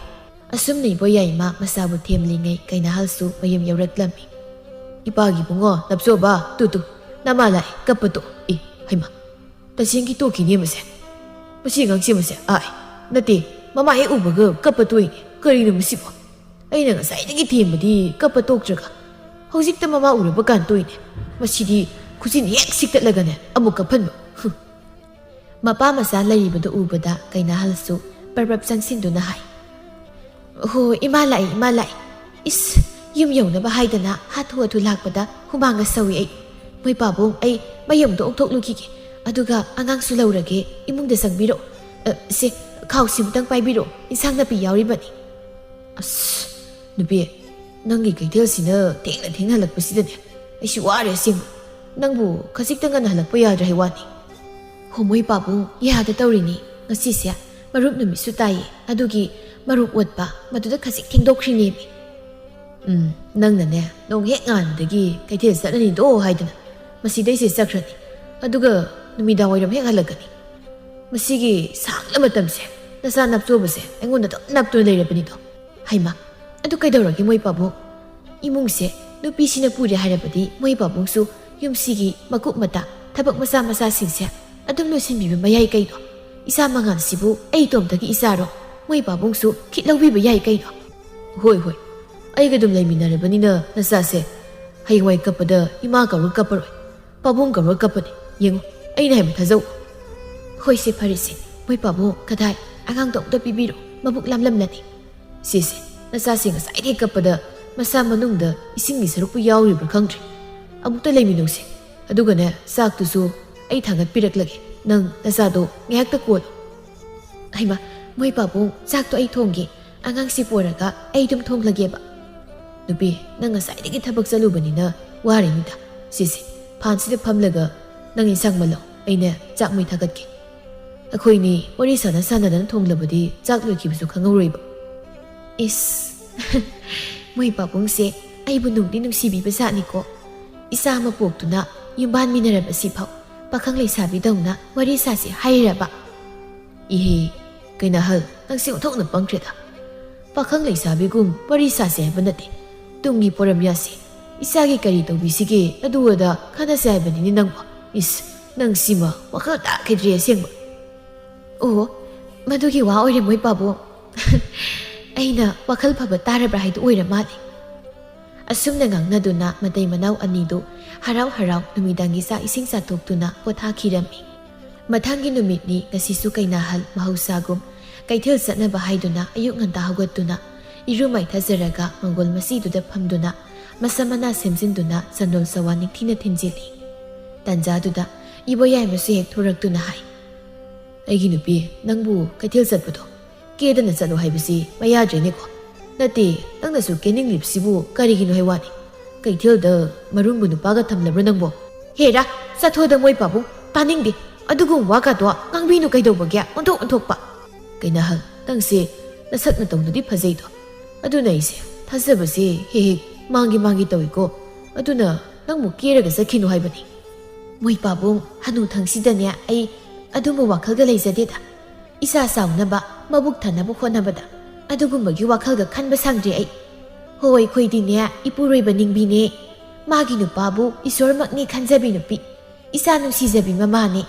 ꯑꯁꯨꯝꯅ ꯏꯕꯣꯌꯥꯏꯃ ꯃꯁꯥꯕꯨ ꯊꯦꯝꯂꯤꯉꯩ ꯀꯩꯅꯥꯍꯜꯁꯨ ꯃꯌꯨꯝ ꯌꯧꯔꯛꯂꯝꯃꯤ꯫ "ꯏꯄꯥꯒꯤ ꯏꯕꯨꯡꯉꯣ, ꯅꯞꯆꯣꯕ, ꯇꯨ ꯇꯨ, ꯅꯃꯥ ꯂꯥꯛꯑꯦ, ꯀꯞꯄ ꯇꯣꯛ꯫ ꯑꯦ, ꯍꯩꯃꯥ, ꯇꯁꯦꯡꯒꯤ ꯇꯣꯛꯈꯤꯅꯦ ꯃꯁꯦ꯫ ꯃꯁꯤ ꯑꯉꯥꯡꯁꯦ ꯃꯁꯦ, ꯑꯥꯏ, ꯅꯠꯇꯦ, ꯃꯃꯥ ꯍꯦꯛ ꯎꯕꯒ ꯀꯞꯄ ꯇꯣꯛꯏꯅꯦ꯫ ꯀꯔꯤꯅꯣ ꯃꯁꯤꯕꯣ? ꯑꯩꯅ ꯉꯁꯥꯏꯗꯒꯤ ꯊꯦꯝꯕꯗꯤ ꯀꯞꯄ ꯇꯣꯛꯇ꯭ꯔꯒ, ꯍꯧꯖꯤꯛꯇ ꯃꯃꯥ ꯎꯔꯕ ꯀꯥꯟ ꯇꯣꯛꯏꯅꯦ꯫ ꯃꯁꯤꯗꯤ ꯈꯨꯖꯤꯟ ꯍꯦꯛ ꯁꯤꯛꯇꯠꯂꯒꯅꯦ ꯑꯃꯨꯛ ꯀꯞꯍꯟꯕ꯫ ꯍꯨꯝ꯫" ꯃꯄꯥ ꯃꯆꯥ ꯂꯩꯔꯤꯕꯗꯨ ꯎꯕꯗ ꯀꯩꯅꯥꯍꯜꯁꯨ ꯄꯔꯞ ꯄꯔꯞ ꯆꯪꯁꯤꯟꯗꯨꯅ ꯍꯥꯏ, "ꯍꯣ, ꯏꯃꯥ ꯂꯥꯛꯑꯦ, ꯏꯃꯥ ꯂꯥꯛꯑꯦ꯫ ꯏꯁ, ꯌꯨꯝ ꯌꯧꯅꯕ ꯍꯥꯏꯗꯅ ꯍꯥꯊꯨ ꯍꯥꯊꯨ ꯂꯥꯛꯄꯗ ꯍꯨꯃꯥꯡꯒ ꯁꯧꯏ ꯑꯩ꯫ ꯃꯣꯏ ꯄꯥꯕꯨꯡ, ꯑꯩ ꯃꯌꯨꯝꯗ ꯑꯣꯛꯊꯣꯛꯂꯨꯈꯤꯒꯦ, ꯑꯗꯨꯒ ꯑꯉꯥꯡꯁꯨ ꯂꯧꯔꯒꯦ, ꯏꯃꯨꯡꯗ ꯆꯪꯕꯤꯔꯛꯑꯣ꯫ ꯑ, ꯁꯦ, ꯈꯥꯎꯁꯤꯃꯇꯪ ꯄꯥꯏꯕꯤꯔꯛꯑꯣ, ꯏꯟꯁꯥꯡ ꯅꯥꯄꯤ ꯌꯥꯎꯔꯤꯕꯅꯤ꯫" "ꯑꯁ, ꯅꯨꯄꯤ, ꯅꯪꯒꯤ ꯀꯩꯊꯦꯜꯁꯤꯅ ꯊꯦꯡꯅ ꯊꯦꯡꯅ ꯍꯜꯂꯛꯄꯁꯤꯗꯅꯦ ꯑꯩꯁꯨ ꯋꯥꯔꯦ ꯑꯁꯦꯡꯕ꯫ ꯅꯪꯕꯨ ꯈꯖꯤꯛꯇ ꯉꯟꯅ ꯍꯜꯂꯛꯄ ꯌꯥꯗ꯭ꯔꯦ ꯍꯥꯏ ꯋꯥꯅꯤ꯫" "ꯍꯣ, ꯃꯣꯏ ꯄꯥꯕꯨꯡ, ꯌꯥꯗ ꯇꯧꯔꯤꯅꯤ꯫ ꯉꯁꯤꯁꯦ ꯃꯔꯨꯞ ꯅꯨꯃꯤꯠꯁꯨ ꯇꯥꯏꯌꯦ, ꯑꯗꯨꯒꯤ ꯃꯔꯨꯞ ꯑꯣꯠꯄ, ꯃꯗꯨꯗ ꯈꯖꯤꯛ ꯊꯦꯡꯗꯣꯛꯈ꯭ꯔꯤꯅꯦꯃꯤ꯫" "ꯎꯝ, ꯅꯪꯅꯅꯦ, ꯅꯣꯡ ꯍꯦꯛ ꯉꯥꯟꯕꯗꯒꯤ ꯀꯩꯊꯦꯜ ꯆꯠꯂꯅꯤꯗꯣ ꯍꯥꯏꯗꯅ ꯃꯁꯤꯗꯩꯁꯦ ꯆꯠꯈ꯭ꯔꯅꯤ, ꯑꯗꯨꯒ ꯅꯨꯃꯤꯗꯥꯡ ꯋꯥꯏꯔꯝ ꯍꯦꯛ ꯍꯜꯂꯛꯀꯅꯤ꯫ ꯃꯁꯤꯒꯤ ꯁꯥꯡꯂ ꯃꯇꯝꯁꯦ ꯅꯆꯥ ꯅꯞꯆꯣꯕꯁꯦ ꯑꯩꯉꯣꯟꯗ ꯑꯗꯨꯝ ꯅꯞꯇꯨꯅ ꯂꯩꯔꯕꯅꯤꯗꯣ꯫" "ꯍꯩꯃꯥ, ꯑꯗꯨ ꯀꯩꯗꯧꯔꯒꯦ ꯃꯣꯏ ꯄꯥꯕꯨꯡ? ꯏꯃꯨꯡꯁꯦ ꯅꯨꯄꯤꯁꯤꯅ ꯄꯨꯔꯦ ꯍꯥꯏꯔꯕꯗꯤ ꯃꯣꯏ ꯄꯥꯕꯨꯡꯁꯨ ꯌꯨꯝꯁꯤꯒꯤ ꯃꯀꯨꯞ ꯃꯇꯥ, ꯊꯕꯛ ꯃꯆꯥ ꯃꯆꯥꯁꯤꯡꯁꯦ ꯑꯗꯨꯝ ꯂꯣꯏꯁꯤꯟꯕꯤꯕ ꯃꯌꯥꯏ ꯀꯩꯅꯣ? ꯏꯆꯥ ꯃꯉꯥꯜꯁꯤꯕꯨ ꯑꯩ ꯏꯇꯣꯝꯇꯒꯤ ꯏꯆꯥꯔꯣ? ꯃꯣꯏ ꯄꯥꯕꯨꯡꯁꯨ ꯈꯤꯠ ꯂꯧꯕꯤꯕ ꯌꯥꯏ ꯀꯩꯅꯣ?" "ꯍꯣꯏ, ꯍꯣꯏ, ꯑꯩꯒ ꯑꯗꯨꯝ ꯂꯩꯃꯤꯟꯅꯔꯕꯅꯤꯅ ꯅꯆꯥꯁꯦ ꯍꯌꯦꯡꯋꯥꯏ ꯀꯞꯄꯗ ꯏꯃꯥ ꯀꯧꯔ ꯀꯞꯄꯔꯣꯏ, ꯄꯥꯕꯨꯡ ꯀꯧꯔ ꯀꯞꯄꯅꯤ꯫ ꯌꯦꯡꯉꯨ, ꯑꯩꯅ ꯍꯥꯏꯕ ꯊꯥꯖꯧ꯫" "ꯍꯣꯏꯁꯦ, ꯐꯔꯦꯁꯦ꯫ ꯃꯣꯏ ꯄꯥꯕꯨꯡ, ꯀꯗꯥꯏ? ꯑꯉꯥꯡꯗꯣ ꯑꯃꯨꯛꯇ ꯄꯤꯕꯤꯔꯣ, ꯃꯕꯨꯛ ꯂꯥꯝꯂꯝꯂꯅꯤ꯫" "ꯁꯦꯁꯦ, ꯅꯆꯥꯁꯦ ꯉꯁꯥꯏꯗꯒꯤ ꯀꯞꯄꯗ ꯃꯁꯥ ꯃꯅꯨꯡꯗ ꯏꯁꯤꯡꯒꯤ ꯁꯔꯨꯛꯄꯨ ꯌꯥꯎꯔꯤꯕ꯭ꯔꯥ ꯈꯪꯗ꯭ꯔꯦ꯫ ꯑꯃꯨꯛꯇ ꯂꯩꯃꯤꯟꯅꯧꯁꯦ꯫ ꯑꯗꯨꯒꯅꯦ, ꯆꯥꯛꯇꯨꯁꯨ ꯑꯩ ꯊꯥꯡꯒꯠꯄꯤꯔꯛꯂꯒꯦ꯫ ꯅꯪ ꯅꯆꯥꯗꯣ ꯉꯥꯏꯍꯥꯛꯇ ꯀꯣꯜꯂꯣ꯫" "ꯍꯩꯃꯥ, ꯃꯣꯏ ꯄꯥꯕꯨꯡ, ꯆꯥꯛꯇꯣ ꯑꯩ ꯊꯣꯡꯒꯦ꯫ ꯑꯉꯥꯡꯁꯤ ꯄꯣꯔꯒ ꯑꯩ ꯑꯗꯨꯝ ꯊꯣꯡꯂꯒꯦꯕ꯫" "ꯅꯨꯄꯤ, ꯅꯪ ꯉꯁꯥꯏꯗꯒꯤ ꯊꯕꯛ ꯆꯠꯂꯨꯕꯅꯤꯅ ꯋꯥꯔꯤꯅꯤꯗ꯫ ꯁꯤꯁꯦ, ꯐꯥꯟꯁꯤꯗ ꯐꯝꯂꯒ ꯅꯪ ꯏꯟꯁꯥꯡ ꯃꯜꯂꯣ, ꯑꯩꯅ ꯆꯥꯛ ꯃꯩ ꯊꯥꯒꯠꯀꯦ꯫ ꯑꯩꯈꯣꯏꯅꯤ ꯋꯥꯔꯤ ꯁꯥꯟꯅ ꯁꯥꯟꯅꯗꯅ ꯊꯣꯡꯂꯕꯗꯤ ꯆꯥꯛ ꯂꯣꯏꯈꯤꯕꯁꯨ ꯈꯪꯍꯧꯔꯣꯏꯕ꯫" ꯏꯁ, ꯃꯣꯏ ꯄꯥꯕꯨꯡꯁꯦ ꯑꯩꯕꯨ ꯅꯨꯡꯗꯤ ꯅꯨꯡꯁꯤꯕꯤꯕ ꯖꯥꯠꯅꯤꯀꯣ꯫ ꯏꯆꯥ ꯑꯃ ꯄꯣꯛꯇꯨꯅ ꯌꯨꯝꯕꯥꯟꯃꯤꯟꯅꯔꯕꯁꯤꯐꯥꯎ ꯄꯥꯈꯪ ꯂꯩꯁꯥꯕꯤꯗꯧꯅ ꯋꯥꯔꯤ ꯁꯥꯁꯤ ꯍꯥꯏꯔꯕ꯫ ꯏꯍꯦ, ꯀꯩꯅꯥꯍꯜ, ꯅꯪꯁꯦ ꯑꯣꯟꯊꯣꯛꯅ ꯄꯪꯈ꯭ꯔꯦꯗ꯫ ꯄꯥꯈꯪ ꯂꯩꯁꯥꯕꯤꯒꯨꯝ ꯋꯥꯔꯤ ꯁꯥꯁꯦ ꯍꯥꯏꯕ ꯅꯠꯇꯦ꯫ ꯇꯨꯡꯒꯤ ꯄꯣꯔꯝꯌꯥꯁꯦ, ꯏꯆꯥꯒꯤ ꯀꯔꯤ ꯇꯧꯕꯤꯁꯤꯒꯦ, ꯑꯗꯨ ꯑꯗꯥ ꯈꯟꯅꯁꯦ ꯍꯥꯏꯕꯅꯤꯅꯦ ꯅꯪꯕꯨ꯫ ꯏꯁ, ꯅꯪꯁꯤꯃ ꯋꯥꯈꯜ ꯇꯥꯈꯤꯗ꯭ꯔꯦ ꯑꯁꯦꯡꯕ꯫ ꯑꯣ, ꯃꯗꯨꯒꯤ ꯋꯥ ꯑꯣꯏꯔꯦ ꯃꯣꯏ ꯄꯥꯕꯨꯡ꯫ ꯑꯩꯅ ꯋꯥꯈꯜ ꯐꯕ ꯇꯥꯔꯕ꯭ꯔꯥ ꯍꯥꯏꯗꯨ ꯑꯣꯏꯔ ꯃꯥꯜꯂꯦ꯫ ꯑꯁꯨꯝꯅ ꯉꯥꯡꯅꯗꯨꯅ ꯃꯇꯩ ꯃꯅꯥꯎ ꯑꯅꯤꯗꯨ ꯍꯔꯥꯎ ꯍꯔꯥꯎ ꯅꯨꯃꯤꯗꯥꯡꯒꯤ ꯆꯥꯛ ꯏꯁꯤꯡ ꯆꯥꯊꯣꯛꯇꯨꯅ ꯄꯣꯊꯥꯈꯤꯔꯝꯃꯤ꯫ ꯃꯊꯪꯒꯤ ꯅꯨꯃꯤꯠꯅꯤ꯫ ꯉꯁꯤꯁꯨ ꯀꯩꯅꯥꯍꯜ ꯃꯍꯧꯁꯥꯒꯨꯝ ꯀꯩꯊꯦꯜ ꯆꯠꯅꯕ ꯍꯥꯏꯗꯨꯅ ꯑꯌꯨꯛ ꯉꯟꯇꯥ ꯍꯧꯒꯠꯇꯨꯅ ꯏꯔꯨ ꯃꯥꯏꯊꯖꯔꯒ ꯃꯪꯒꯣꯜ ꯃꯆꯤꯗꯨꯗ ꯐꯝꯗꯨꯅ ꯃꯁꯝ ꯃꯅꯥ ꯁꯦꯝꯖꯤꯟꯗꯨꯅ ꯆꯟꯗꯣꯜ ꯆꯋꯥ ꯅꯤꯡꯊꯤꯅ ꯊꯤꯟꯖꯤꯜꯂꯤ꯫ ꯇꯥꯟꯖꯥꯗꯨꯗ ꯏꯕꯣꯌꯥꯏꯃꯁꯨ ꯍꯦꯛ ꯊꯣꯔꯛꯇꯨꯅ ꯍꯥꯏ, "ꯑꯩꯒꯤ ꯅꯨꯄꯤ, ꯅꯪꯕꯨ ꯀꯩꯊꯦꯜ ꯆꯠꯄꯗꯣ ꯀꯦꯗꯅ ꯆꯠꯂꯣ ꯍꯥꯏꯕꯁꯤ ꯃꯌꯥꯗ꯭ꯔꯦꯅꯦꯀꯣ꯫ ꯅꯠꯇꯦ, ꯅꯪꯅꯁꯨ ꯀꯦꯅꯤꯡꯂꯤꯕꯁꯤꯕꯨ ꯀꯔꯤꯒꯤꯅꯣ ꯍꯥꯏ ꯋꯥꯅꯤ? ꯀꯩꯊꯦꯜꯗ ꯃꯔꯨꯝꯕꯨ ꯅꯨꯄꯥꯒ ꯊꯝꯂꯕ꯭ꯔꯣ ꯅꯪꯕꯣ?" "ꯍꯦꯔꯥ, ꯆꯠꯊꯣꯗ ꯃꯣꯏ ꯄꯥꯕꯨꯡ, ꯇꯥꯅꯤꯡꯗꯦ꯫ ꯑꯗꯨꯒꯨꯝꯕ ꯋꯥꯒꯗꯣ ꯉꯥꯡꯕꯤꯅꯨ ꯀꯩꯗꯧꯕꯒꯦ, ꯑꯣꯟꯊꯣꯛ ꯑꯣꯟꯊꯣꯛꯄ꯫ ꯀꯩꯅꯥꯍꯜ, ꯅꯪꯁꯦ ꯅꯁꯛ ꯅꯇꯧꯅꯗꯤ ꯐꯖꯩꯗꯣ, ꯑꯗꯨꯅ ꯑꯩꯁꯦ ꯊꯥꯖꯕꯁꯦ ꯍꯦꯛ ꯍꯦꯛ ꯃꯥꯡꯒꯦ ꯃꯥꯡꯒꯦ ꯇꯧꯏꯀꯣ꯫ ꯑꯗꯨꯅ ꯅꯪꯕꯨ ꯀꯦꯔꯒ ꯆꯠꯈꯤꯅꯨ ꯍꯥꯏꯕꯅꯤ꯫" "ꯃꯣꯏ ꯄꯥꯕꯨꯡ, ꯍꯅꯨ ꯊꯪꯁꯤꯗꯅꯦ ꯑꯩ ꯑꯗꯨꯝꯕ ꯋꯥꯈꯜꯒ ꯂꯩꯖꯗꯦꯗ꯫ ꯏꯆꯥ ꯆꯥꯎꯅꯕ, ꯃꯕꯨꯛ ꯊꯟꯅꯕ ꯍꯣꯠꯅꯕꯗ ꯑꯗꯨꯒꯨꯝꯕꯒꯤ ꯋꯥꯈꯜꯒ ꯈꯟꯕ ꯁꯪꯗ꯭ꯔꯦ ꯑꯩ꯫ ꯍꯣꯏ, ꯑꯩꯈꯣꯏꯗꯤꯅꯦ ꯏꯄꯨꯔꯣꯏꯕ ꯅꯤꯡꯕꯤꯅꯦ꯫ ꯃꯥꯒꯤ ꯅꯨꯄꯥꯕꯨ ꯏꯁꯣꯔꯃꯛꯅꯤ ꯈꯟꯖꯕꯤ ꯅꯨꯄꯤ꯫ ꯏꯆꯥ ꯅꯨꯡꯁꯤꯖꯕꯤ ꯃꯃꯥꯅꯦ꯫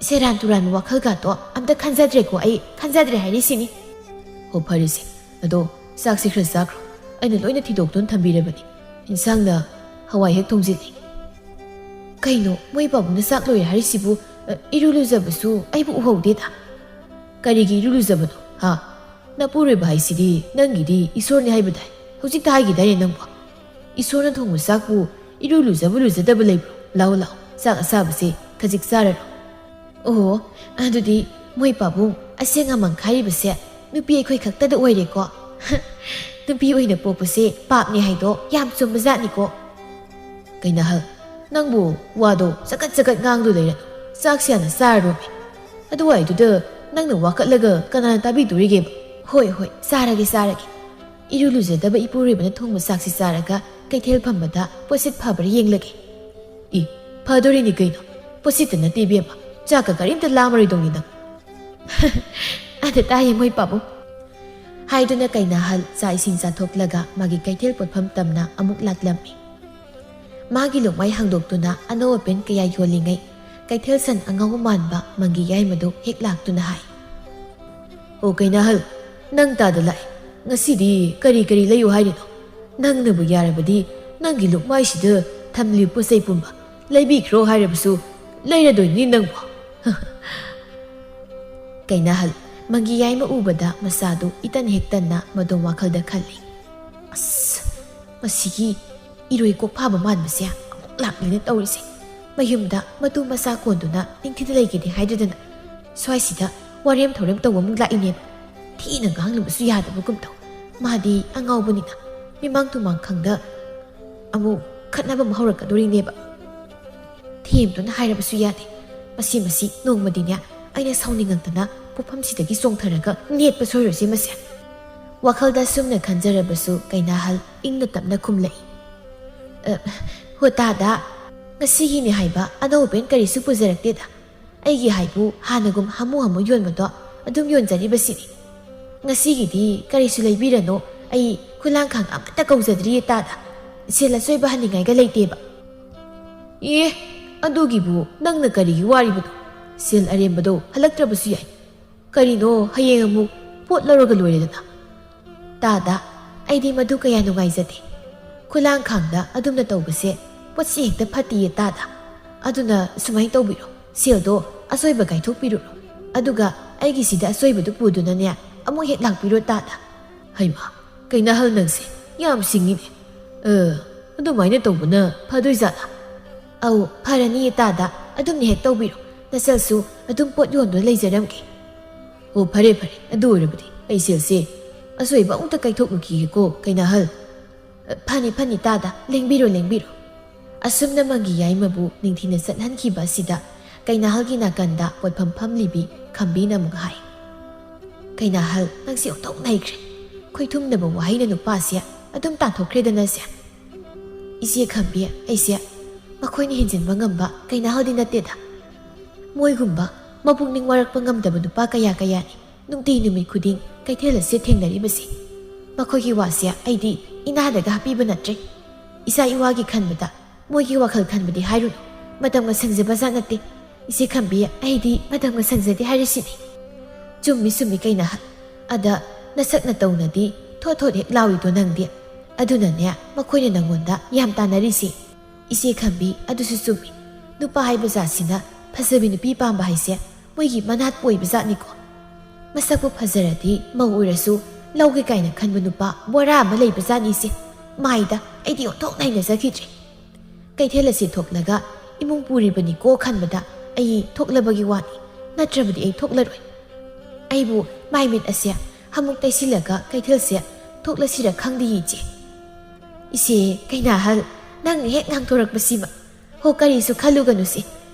ꯁꯦꯔꯥꯟ ꯇꯨꯔꯥꯟꯕ ꯋꯥꯈꯜꯒꯇꯣ ꯑꯝꯇ ꯈꯟꯖꯗ꯭ꯔꯦꯀꯣ ꯑꯩ, ꯈꯟꯖꯗ꯭ꯔꯦ ꯍꯥꯏꯔꯤꯁꯤꯅꯤ꯫" "ꯍꯣ, ꯐꯔꯦꯁꯦ꯫ ꯑꯗꯣ ꯆꯥꯛꯁꯤ ꯈꯔ ꯆꯥꯈ꯭ꯔꯣ꯫ ꯑꯩꯅ ꯂꯣꯏꯅ ꯊꯤꯗꯣꯛꯇꯨꯅ ꯊꯝꯕꯤꯔꯕꯅꯤ꯫ ꯏꯟꯁꯥꯡꯅ ꯍꯋꯥꯏ ꯍꯦꯛ ꯊꯣꯡꯖꯤꯜꯂꯤ꯫" "ꯀꯩꯅꯣ, ꯃꯣꯏ ꯄꯥꯕꯨꯡꯅ ꯆꯥꯛ ꯂꯣꯏꯔꯦ ꯍꯥꯏꯔꯤꯁꯤꯕꯨ? ꯑ, ꯏꯔꯨ ꯂꯨꯖꯕꯁꯨ ꯑꯩꯕꯨ ꯎꯍꯧꯗꯦꯗ꯫" "ꯀꯔꯤꯒꯤ ꯏꯔꯨ ꯂꯨꯖꯕꯅꯣ, ꯍꯥ? ꯅꯄꯨꯔꯣꯏꯕ ꯍꯥꯏꯁꯤꯗꯤ ꯅꯪꯒꯤꯗꯤ ꯏꯁꯣꯔꯅꯤ ꯍꯥꯏꯕꯗꯥꯏ? ꯍꯧꯖꯤꯛꯇ ꯍꯥꯏꯈꯤꯗꯥꯏꯅꯦ ꯅꯪꯕꯣ? ꯏꯁꯣꯔꯅ ꯊꯣꯡꯕ ꯆꯥꯛꯄꯨ ꯏꯔꯨ ꯂꯨꯖꯕ ꯂꯨꯖꯗꯕ ꯂꯩꯕ꯭ꯔꯣ? ꯂꯥꯛꯑꯣ, ꯂꯥꯛꯑꯣ, ꯆꯥꯛ ꯑꯁꯥꯕꯁꯦ ꯈꯖꯤꯛ ꯆꯥꯔꯔꯣ꯫" "ꯑꯣ, ꯑꯗꯨꯗꯤ ꯃꯣꯏ ꯄꯥꯕꯨꯡ, ꯑꯁꯦꯡ ꯑꯃꯥꯡ ꯈꯥꯏꯔꯤꯕꯁꯦ ꯅꯨꯄꯤ ꯑꯩꯈꯣꯏ ꯈꯛꯇꯗ ꯑꯣꯏꯔꯦꯀꯣ?" ꯅꯨꯄꯤ ꯑꯣꯏꯅ ꯄꯣꯛꯄꯁꯦ ꯄꯥꯞꯅꯦ ꯍꯥꯏꯗꯣ ꯌꯥꯝ ꯆꯨꯝꯕ ꯖꯥꯠꯅꯤꯀꯣ꯫ ꯀꯩꯅꯍꯜ, ꯅꯪꯕꯨ ꯋꯥꯗꯣ ꯆꯀꯠ ꯆꯀꯠ ꯉꯥꯡꯗꯨ ꯂꯩꯔꯅꯨ꯫ ꯆꯥꯛꯁꯦ ꯍꯥꯟꯅ ꯆꯥꯔꯔꯣꯃꯦ꯫ ꯑꯗꯨꯋꯥꯏꯗꯨꯗ ꯅꯪꯅ ꯋꯥꯀꯠꯂꯒ ꯀꯅꯥꯅ ꯇꯥꯕꯤꯗꯣꯔꯤꯒꯦꯕ? ꯍꯣꯏ, ꯍꯣꯏ, ꯆꯥꯔꯒꯦ, ꯆꯥꯔꯒꯦ꯫ ꯏꯔꯨ ꯂꯨꯖꯗꯕ ꯏꯄꯨꯔꯣꯏꯕꯅ ꯊꯣꯡꯕ ꯆꯥꯛꯁꯤ ꯆꯥꯔꯒ ꯀꯩꯊꯦꯜ ꯐꯝꯕꯗ ꯄꯣꯠꯁꯤꯠ ꯐꯕ꯭ꯔꯥ ꯌꯦꯡꯂꯒꯦ꯫ ꯏ, ꯐꯗꯣꯔꯤꯅꯤ ꯀꯩꯅꯣ꯫ ꯄꯣꯠꯁꯤꯠꯇ ꯅꯠꯇꯦ ꯏꯕꯦꯝꯃ, ꯆꯥꯛꯀ ꯀꯔꯤꯝꯇ ꯂꯥꯝꯃꯔꯣꯏꯗꯧꯅꯤ ꯅꯪ꯫ ꯑꯗ ꯇꯥꯏꯌꯦ ꯃꯣꯏ ꯄꯥꯕꯨꯡ꯫ ꯍꯥꯏꯗꯨꯅ ꯀꯩꯅꯥꯍꯜ ꯆꯥꯛ ꯏꯁꯤꯡ ꯆꯥꯊꯣꯛꯂꯒ ꯃꯥꯒꯤ ꯀꯩꯊꯦꯜ ꯄꯣꯠꯐꯝ ꯇꯝꯅ ꯑꯃꯨꯛ ꯂꯥꯛꯂꯝꯃꯤ꯫ ꯃꯥꯒꯤ ꯂꯨꯛꯃꯥꯏ ꯍꯥꯡꯗꯣꯛꯇꯨꯅ ꯑꯅꯧ ꯑꯄꯦꯟ ꯀꯌꯥ ꯌꯣꯜꯂꯤꯉꯩ ꯀꯩꯊꯦꯜ ꯁꯟ ꯑꯉꯧꯕ ꯃꯥꯟꯕ ꯃꯪꯒꯤ ꯌꯥꯏꯃꯗꯨ ꯍꯦꯛ ꯂꯥꯛꯇꯨꯅ ꯍꯥꯏ꯫ ꯑꯣ ꯀꯩꯅꯥꯍꯜ, ꯅꯪ ꯇꯥꯗ ꯂꯥꯛꯑꯦ꯫ ꯉꯁꯤꯗꯤ ꯀꯔꯤ ꯀꯔꯤ ꯂꯩꯌꯨ ꯍꯥꯏꯔꯤꯅꯣ? ꯅꯪꯅꯕꯨ ꯌꯥꯔꯕꯗꯤ ꯅꯪꯒꯤ ꯂꯨꯛꯃꯥꯏꯁꯤꯗ ꯊꯝꯂꯤꯕ ꯄꯣꯠ ꯆꯩ ꯄꯨꯝꯕ ꯂꯩꯕꯤꯈ꯭ꯔꯣ ꯍꯥꯏꯔꯕꯁꯨ ꯂꯩꯔꯗꯣꯏꯅꯤ ꯅꯪꯕꯨ꯫ ꯀꯩꯅꯥꯍꯜ, ꯃꯪꯒꯤ ꯌꯥꯏꯃ ꯎꯕꯗ ꯃꯁꯥꯗꯨ ꯏꯇꯟ ꯍꯦꯛ ꯇꯟꯅ ꯃꯗꯣꯝ ꯋꯥꯈꯜꯗ ꯈꯜꯂꯤ꯫ ꯑꯁ, ꯃꯁꯤꯒꯤ ꯏꯔꯣꯏ ꯀꯣꯛꯐꯥꯕ ꯃꯥꯟꯕꯁꯦ ꯑꯃꯨꯛ ꯂꯥꯛꯂꯦꯅ ꯇꯧꯔꯤꯁꯦ꯫ ꯃꯌꯨꯝꯗ ꯃꯇꯨ ꯃꯆꯥ ꯀꯣꯟꯗꯨꯅ ꯅꯤꯡꯊꯤꯅ ꯂꯩꯒꯦꯗꯤ ꯍꯥꯏꯗꯗꯅ ꯁ꯭ꯋꯥꯏꯁꯤꯗ ꯋꯥꯔꯦꯝ ꯊꯧꯔꯦꯝ ꯇꯧꯕ ꯑꯃꯨꯛ ꯂꯥꯛꯏꯅꯦꯕ꯫ ꯊꯤꯅ ꯉꯥꯡꯂꯨꯕꯁꯨ ꯌꯥꯗꯕꯒꯨꯝ ꯇꯧ꯫ ꯃꯥꯗꯤ ꯑꯉꯥꯎꯕꯅꯤꯅ ꯃꯤꯃꯥꯡ ꯇꯨꯃꯥꯡ ꯈꯪꯗ ꯑꯃꯨꯛ ꯈꯠꯅꯕ ꯑꯃ ꯍꯧꯔꯛꯀꯗꯣꯔꯤꯅꯦꯕ꯫ ꯊꯦꯝꯗꯨꯅ ꯍꯥꯏꯔꯕꯁꯨ ꯌꯥꯗꯦ꯫ ꯃꯁꯤ, ꯃꯁꯤ ꯅꯣꯡꯃꯗꯤꯅꯦ ꯑꯩꯅ ꯁꯥꯎꯅꯤꯡꯉꯛꯇꯅ ꯄꯣꯠꯐꯝꯁꯤꯗꯒꯤ ꯆꯣꯡꯊꯔꯒ ꯅꯦꯠꯄ ꯁꯣꯏꯔꯣꯏꯁꯦ ꯃꯁꯦ꯫ ꯋꯥꯈꯜꯗ ꯁꯨꯝꯅ ꯈꯟꯖꯔꯕꯁꯨ ꯀꯩꯅꯥꯍꯜ ꯏꯪꯅ ꯇꯞꯅ ꯈꯨꯝꯂꯛꯏ꯫ "ꯑ, ꯍꯣ ꯇꯥꯗ, ꯉꯁꯤꯒꯤꯅꯦ ꯍꯥꯏꯕ ꯑꯅꯧꯕ ꯄꯦꯟ ꯀꯔꯤꯁꯨ ꯄꯨꯖꯔꯛꯇꯦꯗ꯫ ꯑꯩꯒꯤ ꯍꯥꯏꯕꯨ ꯍꯥꯟꯅꯒꯨꯝ ꯍꯥꯃꯨ ꯍꯥꯃꯨ ꯌꯣꯟꯕꯗꯣ ꯑꯗꯨꯝ ꯌꯣꯟꯖꯔꯤꯕꯁꯤꯅꯤ꯫ ꯉꯁꯤꯒꯤꯗꯤ ꯀꯔꯤꯁꯨ ꯂꯩꯕꯤꯔꯅꯨ, ꯑꯩ ꯈꯨꯂꯥꯡꯈꯥꯡ ꯑꯃꯠꯇ ꯀꯧꯖꯗ꯭ꯔꯤꯌꯦ ꯇꯥꯗ꯫ ꯁꯦꯜ ꯑꯆꯣꯏꯕ ꯍꯟꯅꯤꯡꯉꯥꯏꯒ ꯂꯩꯇꯦꯕ꯫" "ꯑꯦ, ꯑꯗꯨꯒꯤꯕꯨ ꯅꯪꯅ ꯀꯔꯤꯒꯤ ꯋꯥꯔꯤꯕꯅꯣ? ꯁꯦꯜ ꯑꯔꯦꯝꯕꯗꯣ ꯍꯜꯂꯛꯇ꯭ꯔꯕꯁꯨ ꯌꯥꯏ꯫ ꯀꯔꯤꯅꯣ, ꯍꯌꯦꯡ ꯑꯃꯨꯛ ꯄꯣꯠ ꯂꯧꯔꯒ ꯂꯣꯏꯔꯦꯗꯅ꯫" "ꯇꯥꯗ, ꯑꯩꯗꯤ ꯃꯗꯨ ꯀꯌꯥ ꯅꯨꯡꯉꯥꯏꯖꯗꯦ꯫ ꯈꯨꯂꯥꯡꯈꯥꯡꯗ ꯑꯗꯨꯝꯅ ꯇꯧꯕꯁꯦ ꯄꯣꯠꯁꯤ ꯍꯦꯛꯇ ꯐꯠꯇꯤꯌꯦ ꯇꯥꯗ꯫ ꯑꯗꯨꯅ ꯁꯨꯃꯥꯏꯅ ꯇꯧꯕꯤꯔꯣ, ꯁꯦꯜꯗꯣ ꯑꯆꯣꯏꯕ ꯀꯥꯏꯊꯣꯛꯄꯤꯔꯨꯔꯣ꯫ ꯑꯗꯨꯒ ꯑꯩꯒꯤꯁꯤꯗ ꯑꯆꯣꯏꯕꯗꯨ ꯄꯨꯗꯨꯅꯅꯦ ꯑꯃꯨꯛ ꯍꯦꯛ ꯂꯥꯛꯄꯤꯔꯣ ꯇꯥꯗ꯫" "ꯍꯩꯃꯥ, ꯀꯩꯅꯥꯍꯜ ꯅꯪꯁꯦ ꯌꯥꯝ ꯁꯤꯡꯉꯤꯅꯦ꯫ ꯑ, ꯑꯗꯨꯃꯥꯏꯅ ꯇꯧꯕꯅ ꯐꯗꯣꯏꯖꯥꯠꯂꯥ?" "ꯑꯧ, ꯐꯔꯅꯤꯌꯦ ꯇꯥꯗ, ꯑꯗꯨꯝꯅ ꯍꯦꯛ ꯇꯧꯕꯤꯔꯣ꯫ ꯅꯆꯜꯁꯨ ꯑꯗꯨꯝ ꯄꯣꯠ ꯌꯣꯟꯗꯨꯅ ꯂꯩꯖꯔꯝꯒꯦ꯫" "ꯑꯣ, ꯐꯔꯦ, ꯐꯔꯦ꯫ ꯑꯗꯨ ꯑꯣꯏꯔꯕꯗꯤ ꯑꯩ ꯁꯦꯜꯁꯦ ꯑꯁꯣꯏꯕ ꯑꯃꯨꯛꯇ ꯀꯥꯏꯊꯣꯛꯂꯨꯈꯤꯒꯦꯀꯣ, ꯀꯩꯅꯥꯍꯜ꯫ "ꯐꯅꯤ, ꯐꯅꯤ, ꯇꯥꯗ, ꯂꯦꯡꯕꯤꯔꯣ, ꯂꯦꯡꯕꯤꯔꯣ"꯫ ꯑꯁꯨꯝꯅ ꯃꯪꯒꯤ ꯌꯥꯏꯃꯕꯨ ꯅꯤꯡꯊꯤꯅ ꯆꯠꯍꯟꯈꯤꯕ ꯑꯁꯤꯗ ꯀꯩꯅꯥꯍꯜꯒꯤ ꯅꯥꯀꯟꯗ ꯄꯣꯠꯐꯝ ꯐꯝꯂꯤꯕꯤ ꯈꯝꯕꯤꯅ ꯑꯃꯨꯛ ꯍꯥꯏ, "ꯀꯩꯅꯥꯍꯜ, ꯅꯪꯁꯤ ꯑꯣꯟꯊꯣꯛꯅ ꯍꯩꯈ꯭ꯔꯦ꯫ ꯈꯣꯏꯊꯨꯝꯅꯕ ꯋꯥꯍꯩꯅ ꯅꯨꯄꯥꯁꯦ ꯑꯗꯨꯝ ꯇꯥꯟꯊꯣꯛꯈ꯭ꯔꯦꯗꯅ ꯁꯦ꯫ ꯏꯆꯦ ꯈꯝꯕꯤ, ꯑꯩꯁꯦ ꯃꯈꯣꯏꯅ ꯍꯦꯟꯖꯤꯟꯕ ꯉꯝꯕ ꯀꯩꯅꯥꯍꯜꯗꯤ ꯅꯠꯇꯦꯗ꯫ ꯃꯣꯏꯒꯨꯝꯕ ꯃꯄꯨꯛꯅꯤꯡ ꯋꯥꯔꯛꯄ ꯉꯝꯗꯕ ꯅꯨꯄꯥ ꯀꯌꯥ ꯀꯌꯥꯅꯤ ꯅꯨꯡꯇꯤ ꯅꯨꯃꯤꯠ ꯈꯨꯗꯤꯡ ꯀꯩꯊꯦꯜ ꯑꯁꯤꯗ ꯊꯦꯡꯅꯔꯤꯕꯁꯤ꯫ ꯃꯈꯣꯏꯒꯤ ꯋꯥꯁꯦ ꯑꯩꯗꯤ ꯏꯅꯥꯗꯒ ꯍꯥꯞꯄꯤꯕ ꯅꯠꯇ꯭ꯔꯦ꯫ ꯏꯆꯥ ꯏꯋꯥꯒꯤ ꯈꯟꯕꯗ ꯃꯣꯏꯒꯤ ꯋꯥꯈꯜ ꯈꯟꯕꯗꯤ ꯍꯥꯏꯔꯨꯅꯨ, ꯃꯇꯝꯒ ꯁꯪꯖꯕꯖꯥꯠ ꯅꯠꯇꯦ꯫ ꯏꯆꯦ ꯈꯝꯕꯤ, ꯑꯩꯗꯤ ꯃꯇꯝꯒ ꯁꯪꯖꯗꯦ ꯍꯥꯏꯔꯤꯁꯤꯅꯤ"꯫ "ꯆꯨꯝꯃꯤ, ꯆꯨꯝꯃꯤ, ꯀꯩꯅꯥꯍꯜ꯫ ꯑꯗ ꯅꯁꯛ ꯅꯇꯧꯅꯗꯤ ꯊꯣꯠ ꯊꯣꯠ ꯍꯦꯛ ꯂꯥꯎꯏꯗꯣ ꯅꯪꯗꯤ꯫ ꯑꯗꯨꯅꯅꯦ ꯃꯈꯣꯏꯅ ꯅꯪꯉꯣꯟꯗ ꯌꯥꯝ ꯇꯥꯟꯅꯔꯤꯁꯤ"꯫ "ꯏꯆꯦ ꯈꯝꯕꯤ, ꯑꯗꯨꯁꯨ ꯆꯨꯝꯃꯤ꯫ ꯅꯨꯄꯥ ꯍꯥꯏꯕ ꯖꯥꯠꯁꯤꯅ ꯐꯖꯕꯤ ꯅꯨꯄꯤ ꯄꯥꯝꯕ ꯍꯥꯏꯁꯦ ꯃꯣꯏꯒꯤ ꯃꯅꯥꯠꯄꯨ ꯑꯣꯏꯕ ꯖꯥꯠꯅꯤꯀꯣ꯫ ꯃꯁꯛꯄꯨ ꯐꯖꯔꯗꯤ ꯃꯧ ꯑꯣꯏꯔꯁꯨ ꯂꯧꯒꯦ ꯀꯥꯏꯅ ꯈꯟꯕ ꯅꯨꯄꯥ ꯕꯣꯔꯥ ꯑꯃ ꯂꯩꯕ ꯖꯥꯠꯅꯤꯁꯦ꯫ ꯃꯥꯏꯗ, ꯑꯩꯗꯤ ꯑꯣꯟꯊꯣꯛꯅ ꯍꯩꯅꯖꯈꯤꯗ꯭ꯔꯦ꯫ ꯀꯩꯊꯦꯜ ꯑꯁꯤ ꯊꯣꯛꯂꯒ ꯏꯃꯨꯡ ꯄꯨꯔꯤꯕꯅꯤꯀꯣ ꯈꯟꯕꯗ ꯑꯩ ꯊꯣꯛꯂꯕꯒꯤ ꯋꯥꯅꯤ, ꯅꯠꯇ꯭ꯔꯕꯗꯤ ꯑꯩ ꯊꯣꯛꯂꯔꯣꯏ꯫ ꯑꯩꯕꯨ ꯃꯥꯏꯃꯤꯠ ꯑꯁꯦ ꯑꯃꯨꯛ ꯇꯩꯁꯤꯜꯂꯒ ꯀꯩꯊꯦꯜꯁꯦ ꯊꯣꯛꯂꯁꯤꯔ ꯈꯪꯗꯦ, ꯏꯆꯦ"꯫ "ꯏꯆꯦ ꯀꯩꯅꯥꯍꯜ, ꯅꯪꯅ ꯍꯦꯛ ꯉꯥꯡꯊꯣꯔꯛꯄꯁꯤꯃ꯫ ꯍꯣ, ꯀꯔꯤꯁꯨ ꯈꯜꯂꯨꯒꯅꯨꯁꯦ꯫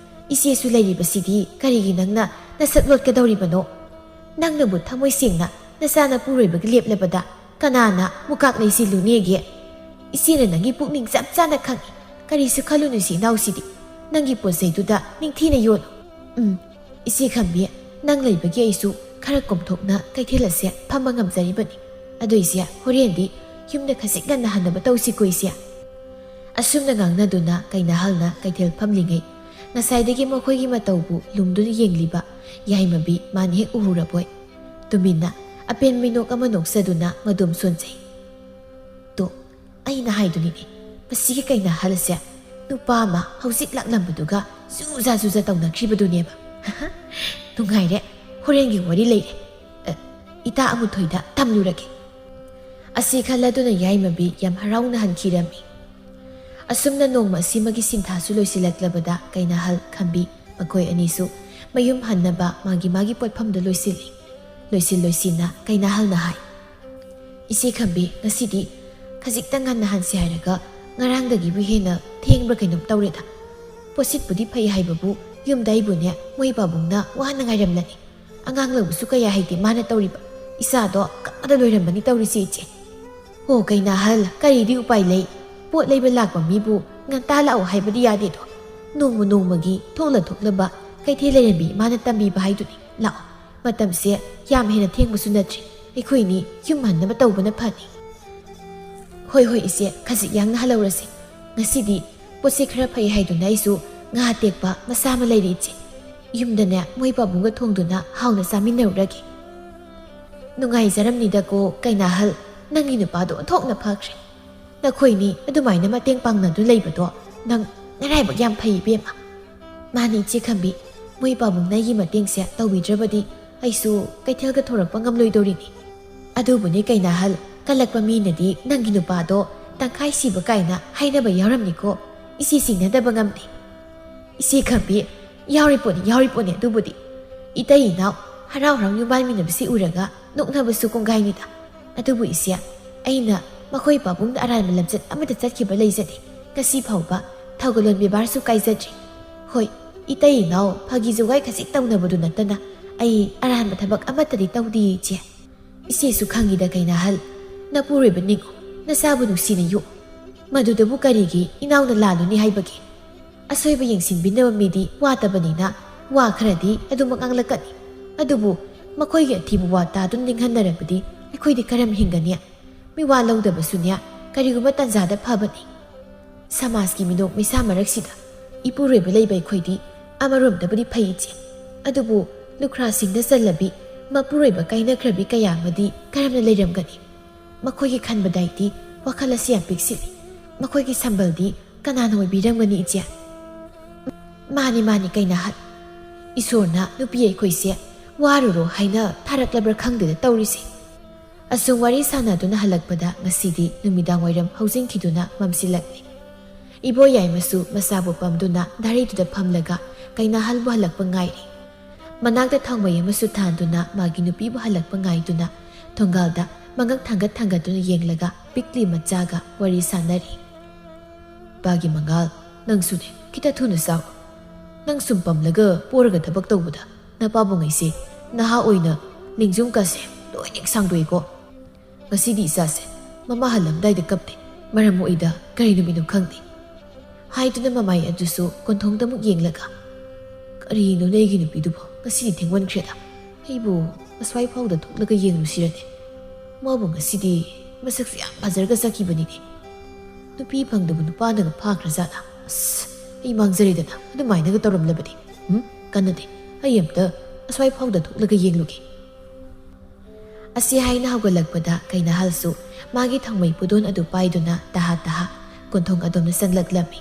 ꯏꯆꯦꯁꯨ ꯂꯩꯔꯤꯕꯁꯤꯗꯤ ꯀꯔꯤꯒꯤ ꯅꯪꯅ ꯅꯁꯛ ꯂꯣꯠꯀꯗꯧꯔꯤꯕꯅꯣ? ꯅꯪꯅꯕꯨ ꯊꯃꯣꯏ ꯁꯦꯡꯅ ꯅꯆꯥ ꯅꯄꯨꯔꯣꯏꯕꯒꯤ ꯂꯦꯞꯂꯕꯗ ꯀꯅꯥꯅ ꯃꯨꯀꯥꯛ ꯂꯩꯁꯤꯜꯂꯨꯅꯦꯒꯦ? ꯏꯆꯦꯅ ꯅꯪꯒꯤ ꯄꯨꯛꯅꯤꯡ ꯆꯞ ꯆꯥꯅ ꯈꯪꯏ꯫ ꯀꯔꯤꯁꯨ ꯈꯜꯂꯨꯅꯨꯁꯦ, ꯏꯅꯥꯎꯁꯤꯗꯤ꯫ ꯅꯪꯒꯤ ꯄꯣꯠ ꯆꯩꯗꯨꯗ ꯅꯤꯡꯊꯤꯅ ꯌꯣꯜꯂꯨ"꯫ "ꯎꯝ, ꯏꯆꯦ ꯈꯝꯕꯤ, ꯅꯪ ꯂꯩꯕꯒꯤ ꯑꯩꯁꯨ ꯈꯔ ꯀꯣꯝꯊꯣꯛꯅ ꯀꯩꯊꯦꯜ ꯑꯁꯦ ꯐꯝꯕ ꯉꯝꯖꯔꯤꯕꯅꯤ꯫ ꯑꯗꯣ ꯏꯆꯦ, ꯍꯣꯔꯦꯟꯗꯤ ꯌꯨꯝꯗ ꯈꯖꯤꯛ ꯉꯟꯅ ꯍꯟꯅꯕ ꯇꯧꯁꯤꯀꯣ, ꯏꯆꯦ"꯫ ꯑꯁꯨꯝꯅ ꯉꯥꯡꯅꯗꯨꯅ ꯀꯩꯅꯥꯍꯜꯅ ꯀꯩꯊꯦꯜ ꯐꯝꯂꯤꯉꯩ, ꯉꯁꯥꯏꯗꯒꯤ ꯃꯈꯣꯏꯒꯤ ꯃꯇꯧꯕꯨ ꯂꯨꯝꯗꯨꯅ ꯌꯦꯡꯂꯤꯕ ꯌꯥꯏꯃꯕꯤ ꯃꯥꯅ ꯍꯦꯛ ꯎꯍꯧꯔꯕꯣꯏ, ꯇꯨꯃꯤꯟꯅ ꯑꯄꯦꯟ ꯃꯤꯅꯣꯛ ꯑꯃ ꯅꯣꯛꯆꯗꯨꯅ ꯃꯗꯨꯝ ꯁꯣꯟꯖꯩ꯫ "ꯇꯣ, ꯑꯩꯅ ꯍꯥꯏꯗꯨꯅꯤꯅꯦ, ꯃꯁꯤꯒꯤ ꯀꯩꯅꯥꯍꯜ ꯑꯁꯦ ꯅꯨꯄꯥ ꯑꯃ ꯍꯧꯖꯤꯛ ꯂꯥꯛꯂꯝꯕꯗꯨꯒ ꯖꯨꯖꯥ ꯖꯨꯖꯥ ꯇꯧꯅꯈ꯭ꯔꯤꯕꯗꯨꯅꯦꯕ"꯫ "ꯅꯨꯡꯉꯥꯏꯔꯦ, ꯍꯣꯔꯦꯟꯒꯤ ꯋꯥꯔꯤ ꯂꯩꯔꯦ꯫ ꯑ, ꯏꯇꯥ ꯑꯃꯨꯊꯣꯏꯗ ꯇꯝꯂꯨꯔꯒꯦ"꯫ ꯑꯁꯤ ꯈꯜꯂꯗꯨꯅ ꯌꯥꯏꯃꯕꯤ ꯌꯥꯝ ꯍꯔꯥꯎꯅ ꯍꯟꯈꯤꯔꯝꯃꯤ꯫ ꯑꯁꯨꯝꯅ ꯅꯣꯡꯃ ꯑꯁꯤꯃꯒꯤ ꯁꯤꯟꯊꯥꯁꯨ ꯂꯣꯏꯁꯤꯜꯂꯛꯂꯕꯗ ꯀꯩꯅꯥꯍꯜ ꯈꯝꯕꯤ ꯃꯈꯣꯏ ꯑꯅꯤꯁꯨ ꯃꯌꯨꯝ ꯍꯟꯅꯕ ꯃꯥꯒꯤ ꯃꯥꯒꯤ ꯄꯣꯠꯐꯝꯗ ꯂꯣꯏꯁꯤꯜꯂꯤ꯫ ꯂꯣꯏꯁꯤꯟ ꯂꯣꯏꯁꯤꯟꯅ ꯀꯩꯅꯥꯍꯜꯅ ꯍꯥꯏ, "ꯏꯆꯦ ꯈꯝꯕꯤ, ꯉꯁꯤꯗꯤ ꯈꯖꯤꯛꯇꯪ ꯉꯟꯅ ꯍꯟꯁꯦ ꯍꯥꯏꯔꯒ ꯉꯔꯥꯡꯗꯒꯤꯕꯨ ꯍꯦꯟꯅ ꯊꯦꯡꯕ꯭ꯔꯥ ꯀꯩꯅꯣꯝ ꯇꯧꯔꯦꯗ꯫ ꯄꯣꯠꯁꯤꯠꯄꯨꯗꯤ ꯐꯩ ꯍꯥꯏꯕꯕꯨ ꯌꯨꯝꯗ ꯑꯩꯕꯨꯅꯦ ꯃꯣꯏ ꯄꯥꯕꯨꯡꯅ ꯋꯥꯅ ꯉꯥꯏꯔꯝꯂꯅꯤ꯫ ꯑꯉꯥꯡ ꯂꯧꯕꯁꯨ ꯀꯌꯥ ꯍꯩꯇꯦ ꯃꯥꯅ ꯇꯧꯔꯤꯕ꯫ ꯏꯆꯥꯗꯣ ꯀꯞꯄꯗ ꯂꯣꯏꯔꯝꯕꯅꯤ ꯇꯧꯔꯤꯁꯦ ꯏꯆꯦ꯫ ꯍꯣ ꯀꯩꯅꯥꯍꯜ, ꯀꯔꯤꯗꯤ ꯎꯄꯥꯏ ꯂꯩ? ꯄꯣꯠ ꯂꯩꯕ ꯂꯥꯛꯄ ꯃꯤꯕꯨ ꯉꯟꯇꯥ ꯂꯥꯛꯑꯣ ꯍꯥꯏꯕꯗꯤ ꯌꯥꯗꯦꯗꯣ꯫ ꯅꯣꯡꯃ ꯅꯣꯡꯃꯒꯤ ꯊꯣꯛꯂ ꯊꯣꯛꯂꯕ ꯀꯩꯊꯦꯜ ꯂꯩꯔꯝꯕꯤ ꯃꯥꯅ ꯇꯝꯕꯤꯕ ꯍꯥꯏꯗꯨꯅꯤ꯫ ꯂꯥꯛꯑꯣ, ꯃꯇꯝꯁꯦ ꯌꯥꯝ ꯍꯦꯟꯅ ꯊꯦꯡꯕꯁꯨ ꯅꯠꯇ꯭ꯔꯤ꯫ ꯑꯩꯈꯣꯏꯅꯤ ꯌꯨꯝ ꯍꯟꯅꯕ ꯇꯧꯕꯅ ꯐꯅꯤ꯫" "ꯍꯣꯏ ꯍꯣꯏ ꯏꯆꯦ, ꯈꯖꯤꯛ ꯌꯥꯡꯅ ꯍꯜꯍꯧꯔꯁꯤ꯫ ꯉꯁꯤꯗꯤ ꯄꯣꯠꯁꯦ ꯈꯔ ꯐꯩ ꯍꯥꯏꯗꯨꯅ ꯑꯩꯁꯨ ꯉꯥ ꯑꯇꯦꯛꯄ ꯃꯆꯥ ꯑꯃ ꯂꯩꯔꯤ ꯏꯆꯦ꯫ ꯌꯨꯝꯗꯅꯦ ꯃꯣꯏ ꯄꯥꯕꯨꯡꯒ ꯊꯣꯡꯗꯨꯅ ꯍꯥꯎꯅ ꯆꯥꯃꯤꯟꯅꯔꯨꯔꯒꯦ꯫" "ꯅꯨꯡꯉꯥꯏꯖꯔꯝꯅꯤꯗꯀꯣ ꯀꯩꯅꯥꯍꯜ, ꯅꯪꯒꯤ ꯅꯨꯄꯥꯗꯣ ꯑꯣꯟꯊꯣꯛꯅ ꯐꯈ꯭ꯔꯦ꯫ ꯅꯈꯣꯏꯅꯤ ꯑꯗꯨꯃꯥꯏꯅ ꯃꯇꯦꯡ ꯄꯥꯡꯅꯗꯨꯅ ꯂꯩꯕꯗꯣ ꯅꯪ ꯅꯔꯥꯏꯕꯛ ꯌꯥꯝ ꯐꯩ ꯏꯕꯦꯝꯃ꯫" "ꯃꯥꯅꯤ ꯏꯆꯦ ꯈꯝꯕꯤ, ꯃꯣꯏ ꯄꯥꯕꯨꯡꯅ ꯑꯩꯒꯤ ꯃꯇꯦꯡꯁꯦ ꯇꯧꯕꯤꯗ꯭ꯔꯕꯗꯤ ꯑꯩꯁꯨ ꯀꯩꯊꯦꯜꯒ ꯊꯣꯔꯛꯄ ꯉꯝꯂꯣꯏꯗꯧꯔꯤꯅꯤ꯫ ꯑꯗꯨꯕꯨꯅꯦ ꯀꯩꯅꯥꯍꯜ, ꯀꯜꯂꯛꯄ ꯃꯤꯅꯗꯤ ꯅꯪꯒꯤ ꯅꯨꯄꯥꯗꯣ ꯇꯪꯈꯥꯏ ꯁꯤꯕ ꯀꯥꯏꯅ ꯍꯥꯏꯅꯕ ꯌꯥꯎꯔꯝꯅꯤꯀꯣ, ꯏꯆꯦ ꯆꯤꯡꯅꯗꯕ ꯉꯝꯗꯦ꯫" "ꯏꯆꯦ ꯈꯝꯕꯤ, ꯌꯥꯎꯔꯤ ꯄꯣꯠꯅꯤ, ꯌꯥꯎꯔꯤ ꯄꯣꯠꯅꯤ ꯑꯗꯨꯕꯨꯗꯤ꯫ ꯏꯇꯩ ꯏꯅꯥꯎ ꯍꯔꯥꯎ ꯍꯔꯥꯎ ꯌꯨꯝꯕꯥꯟꯃꯤꯟꯅꯕꯁꯤ ꯎꯔꯒ ꯅꯣꯛꯅꯕꯁꯨ ꯀꯣꯡꯒꯥꯏꯅꯤꯗ꯫ ꯑꯗꯨꯕꯨ ꯏꯆꯦ, ꯑꯩꯅ ꯃꯈꯣꯏ ꯄꯥꯕꯨꯡꯗ ꯑꯔꯥꯟꯕ ꯂꯝꯆꯠ ꯑꯃꯠꯇ ꯆꯠꯈꯤꯕ ꯂꯩꯖꯗꯦ꯫ ꯉꯁꯤ ꯐꯥꯎꯕ ꯊꯧꯒꯜꯂꯣꯟ ꯕꯦꯕꯥꯔꯁꯨ ꯀꯥꯏꯖꯗ꯭ꯔꯤ꯫ ꯍꯣꯏ, ꯏꯇꯩ ꯏꯅꯥꯎ ꯐꯥꯒꯤ ꯖꯨꯒꯥꯏ ꯈꯖꯤꯛ ꯇꯧꯅꯕꯗꯨ ꯅꯠꯇꯅ ꯑꯩ ꯑꯔꯥꯟꯕ ꯊꯕꯛ ꯑꯃꯠꯇꯗꯤ ꯇꯧꯗꯦ ꯏꯆꯦ꯫" "ꯏꯆꯦꯁꯨ ꯈꯪꯉꯤꯗ ꯀꯩꯅꯥꯍꯜ, ꯅꯄꯨꯔꯣꯏꯕ ꯅꯤꯡꯉꯨ, ꯅꯆꯥꯕꯨ ꯅꯨꯡꯁꯤꯅ ꯌꯣꯛꯎ꯫ ꯃꯗꯨꯗꯕꯨ ꯀꯔꯤꯒꯤ ꯏꯅꯥꯎꯅ ꯂꯥꯜꯂꯨꯅꯤ ꯍꯥꯏꯕꯒꯦ? ꯑꯁꯣꯏꯕ ꯌꯦꯡꯁꯤꯟꯕꯤꯅꯕ ꯃꯤꯗꯤ ꯋꯥꯠꯇꯕꯅꯤꯅ ꯋꯥ ꯈꯔꯗꯤ ꯑꯗꯨꯃꯛ ꯉꯥꯡꯂꯛꯀꯅꯤ꯫ ꯑꯗꯨꯕꯨ ꯃꯈꯣꯏꯒꯤ ꯑꯊꯤꯕ ꯋꯥ ꯇꯥꯗꯨꯅ ꯅꯤꯡꯍꯟꯅꯔꯕꯗꯤ ꯑꯩꯈꯣꯏꯗꯤ ꯀꯔꯝ ꯍꯤꯡꯒꯅꯤ? ꯃꯤꯋꯥ ꯂꯧꯗꯕꯁꯨꯅꯦ ꯀꯔꯤꯒꯨꯝꯕ ꯇꯥꯟꯖꯥꯗ ꯐꯕꯅꯤ꯫ ꯁꯃꯥꯖꯀꯤ ꯃꯤꯅꯣꯛ ꯃꯩꯁꯥ ꯃꯔꯛꯁꯤꯗ ꯏꯄꯨꯔꯣꯏꯕ ꯂꯩꯕ ꯑꯩꯈꯣꯏꯗꯤ ꯑꯃꯔꯣꯝꯗꯕꯨꯗꯤ ꯐꯩ ꯏꯆꯦ꯫ ꯑꯗꯨꯕꯨ ꯂꯨꯈ꯭ꯔꯥꯁꯤꯡꯗ ꯆꯜꯂꯕꯤ, ꯃꯄꯨꯔꯣꯏꯕ ꯀꯥꯏꯅꯈ꯭ꯔꯕꯤ ꯀꯌꯥ ꯑꯃꯗꯤ ꯀꯔꯝꯅ ꯂꯩꯔꯝꯒꯅꯤ? ꯃꯈꯣꯏꯒꯤ ꯈꯟꯕꯗ ꯑꯩꯗꯤ ꯋꯥꯈꯜ ꯑꯁꯤ ꯌꯥꯝ ꯄꯤꯛꯁꯤꯜꯂꯤ꯫ ꯃꯈꯣꯏꯒꯤ ꯁꯝꯕꯜꯗꯤ ꯀꯅꯥꯅ ꯑꯣꯏꯕꯤꯔꯝꯒꯅꯤ ꯏꯆꯦ?" "ꯃꯥꯅꯤ, ꯃꯥꯅꯤ ꯀꯩꯅꯥꯍꯜ꯫ ꯏꯁꯣꯔꯅ ꯅꯨꯄꯤ ꯑꯩꯈꯣꯏꯁꯦ ꯋꯥꯔꯨꯔꯣ ꯍꯥꯏꯅ ꯊꯥꯔꯛꯂꯕ꯭ꯔꯥ ꯈꯪꯗꯦꯗ ꯇꯧꯔꯤꯁꯦ꯫" ꯑꯁꯨꯝ ꯋꯥꯔꯤ ꯁꯥꯟꯅꯗꯨꯅ ꯍꯜꯂꯛꯄꯗ ꯉꯁꯤꯗꯤ ꯅꯨꯃꯤꯗꯥꯡ ꯋꯥꯏꯔꯝ ꯍꯧꯖꯤꯟꯈꯤꯗꯨꯅ ꯃꯝꯁꯤꯜꯂꯛꯂꯤ꯫ ꯏꯕꯣ ꯌꯥꯏꯃꯁꯨ ꯃꯆꯥꯕꯨ ꯄꯝꯗꯨꯅ ꯗꯥꯔꯤꯗꯨꯗ ꯐꯝꯂꯒ ꯀꯩꯅꯥꯍꯜꯕꯨ ꯍꯜꯂꯛꯄ ꯉꯥꯏꯔꯤ꯫ ꯃꯅꯥꯛꯇ ꯊꯥꯎꯃꯩ ꯑꯃꯁꯨ ꯊꯥꯟꯗꯨꯅ ꯃꯥꯒꯤ ꯅꯨꯄꯤꯕꯨ ꯍꯜꯂꯛꯄ ꯉꯥꯏꯗꯨꯅ ꯊꯣꯡꯒꯥꯜꯗ ꯃꯉꯛ ꯊꯥꯡꯒꯠ ꯊꯥꯡꯒꯠꯇꯨꯅ ꯌꯦꯡꯂꯒ ꯄꯤꯛꯂꯤ ꯃꯆꯥꯒ ꯋꯥꯔꯤ ꯁꯥꯟꯅꯔꯤ꯫ "ꯄꯥꯒꯤ ꯃꯉꯥꯜ, ꯅꯪꯁꯨꯅꯦ, ꯈꯤꯇ ꯊꯨꯅ ꯆꯥꯎ꯫ ꯅꯪ ꯁꯨꯝ ꯄꯝꯂꯒ ꯄꯣꯔꯒ ꯊꯕꯛ ꯇꯧꯕꯗ ꯅꯄꯥꯕꯨꯡ ꯑꯩꯁꯦ ꯅꯍꯥ ꯑꯣꯏꯅ ꯅꯤꯡꯖꯨꯝ ꯀꯥꯁꯦ ꯂꯣꯏꯅ ꯁꯥꯡꯗꯣꯛꯏꯀꯣ꯫ ꯉꯁꯤꯗꯤ ꯏꯆꯥꯁꯦ ꯃꯃꯥ ꯍꯜꯂꯝꯗꯥꯏꯗ ꯀꯞꯄꯦ꯫ ꯃꯔꯝ ꯃꯣꯛꯏꯗ ꯀꯔꯤ ꯅꯨꯃꯤꯠꯅꯣ ꯈꯪꯗꯦ" ꯍꯥꯏꯗꯨꯅ ꯃꯃꯥꯏ ꯑꯗꯨꯁꯨ ꯀꯣꯟꯊꯣꯡꯗ ꯑꯃꯨꯛ ꯌꯦꯡꯂꯒ, "ꯀꯔꯤꯅꯣ ꯅꯩꯒꯤ ꯅꯨꯄꯤꯗꯨꯕꯣ? ꯉꯁꯤꯗꯤ ꯊꯦꯡꯃꯟꯈ꯭ꯔꯦꯗ꯫ ꯑꯩꯕꯨ ꯑꯁ꯭ꯋꯥꯏ ꯐꯥꯎꯗ ꯊꯣꯛꯂꯒ ꯌꯦꯡꯂꯨꯁꯤꯔꯅꯦ? ꯃꯥꯕꯨ ꯉꯁꯤꯗꯤ ꯃꯁꯛꯁꯨ ꯌꯥꯝ ꯐꯖꯔꯒ ꯆꯠꯈꯤꯕꯅꯤꯅꯦ꯫ ꯅꯨꯄꯤ ꯐꯪꯗꯕ ꯅꯨꯄꯥꯅꯒ ꯐꯥꯈ꯭ꯔꯖꯥꯠꯂꯥ? ꯑꯁ, ꯑꯩ ꯃꯥꯡꯖꯔꯦꯗꯅ ꯑꯗꯨꯃꯥꯏꯅꯒ ꯇꯧꯔꯝꯂꯕꯗꯤ꯫ ꯎꯝ, ꯀꯥꯟꯅꯗꯦ꯫ ꯑꯩ ꯑꯝꯇ ꯑꯁ꯭ꯋꯥꯏ ꯐꯥꯎꯗ ꯊꯣꯛꯂꯒ ꯌꯦꯡꯂꯨꯒꯦ"꯫ ꯑꯁꯤ ꯍꯥꯏꯅ ꯍꯧꯒꯠꯂꯛꯄꯗ ꯀꯩꯅꯥꯍꯜꯁꯨ ꯃꯥꯒꯤ ꯊꯥꯎꯃꯩ ꯄꯨꯗꯣꯟ ꯑꯗꯨ ꯄꯥꯏꯗꯨꯅ ꯇꯍꯥ ꯇꯍꯥ ꯀꯣꯟꯊꯣꯡ ꯑꯗꯣꯝꯗ ꯆꯪꯂꯛꯂꯝꯃꯤ꯫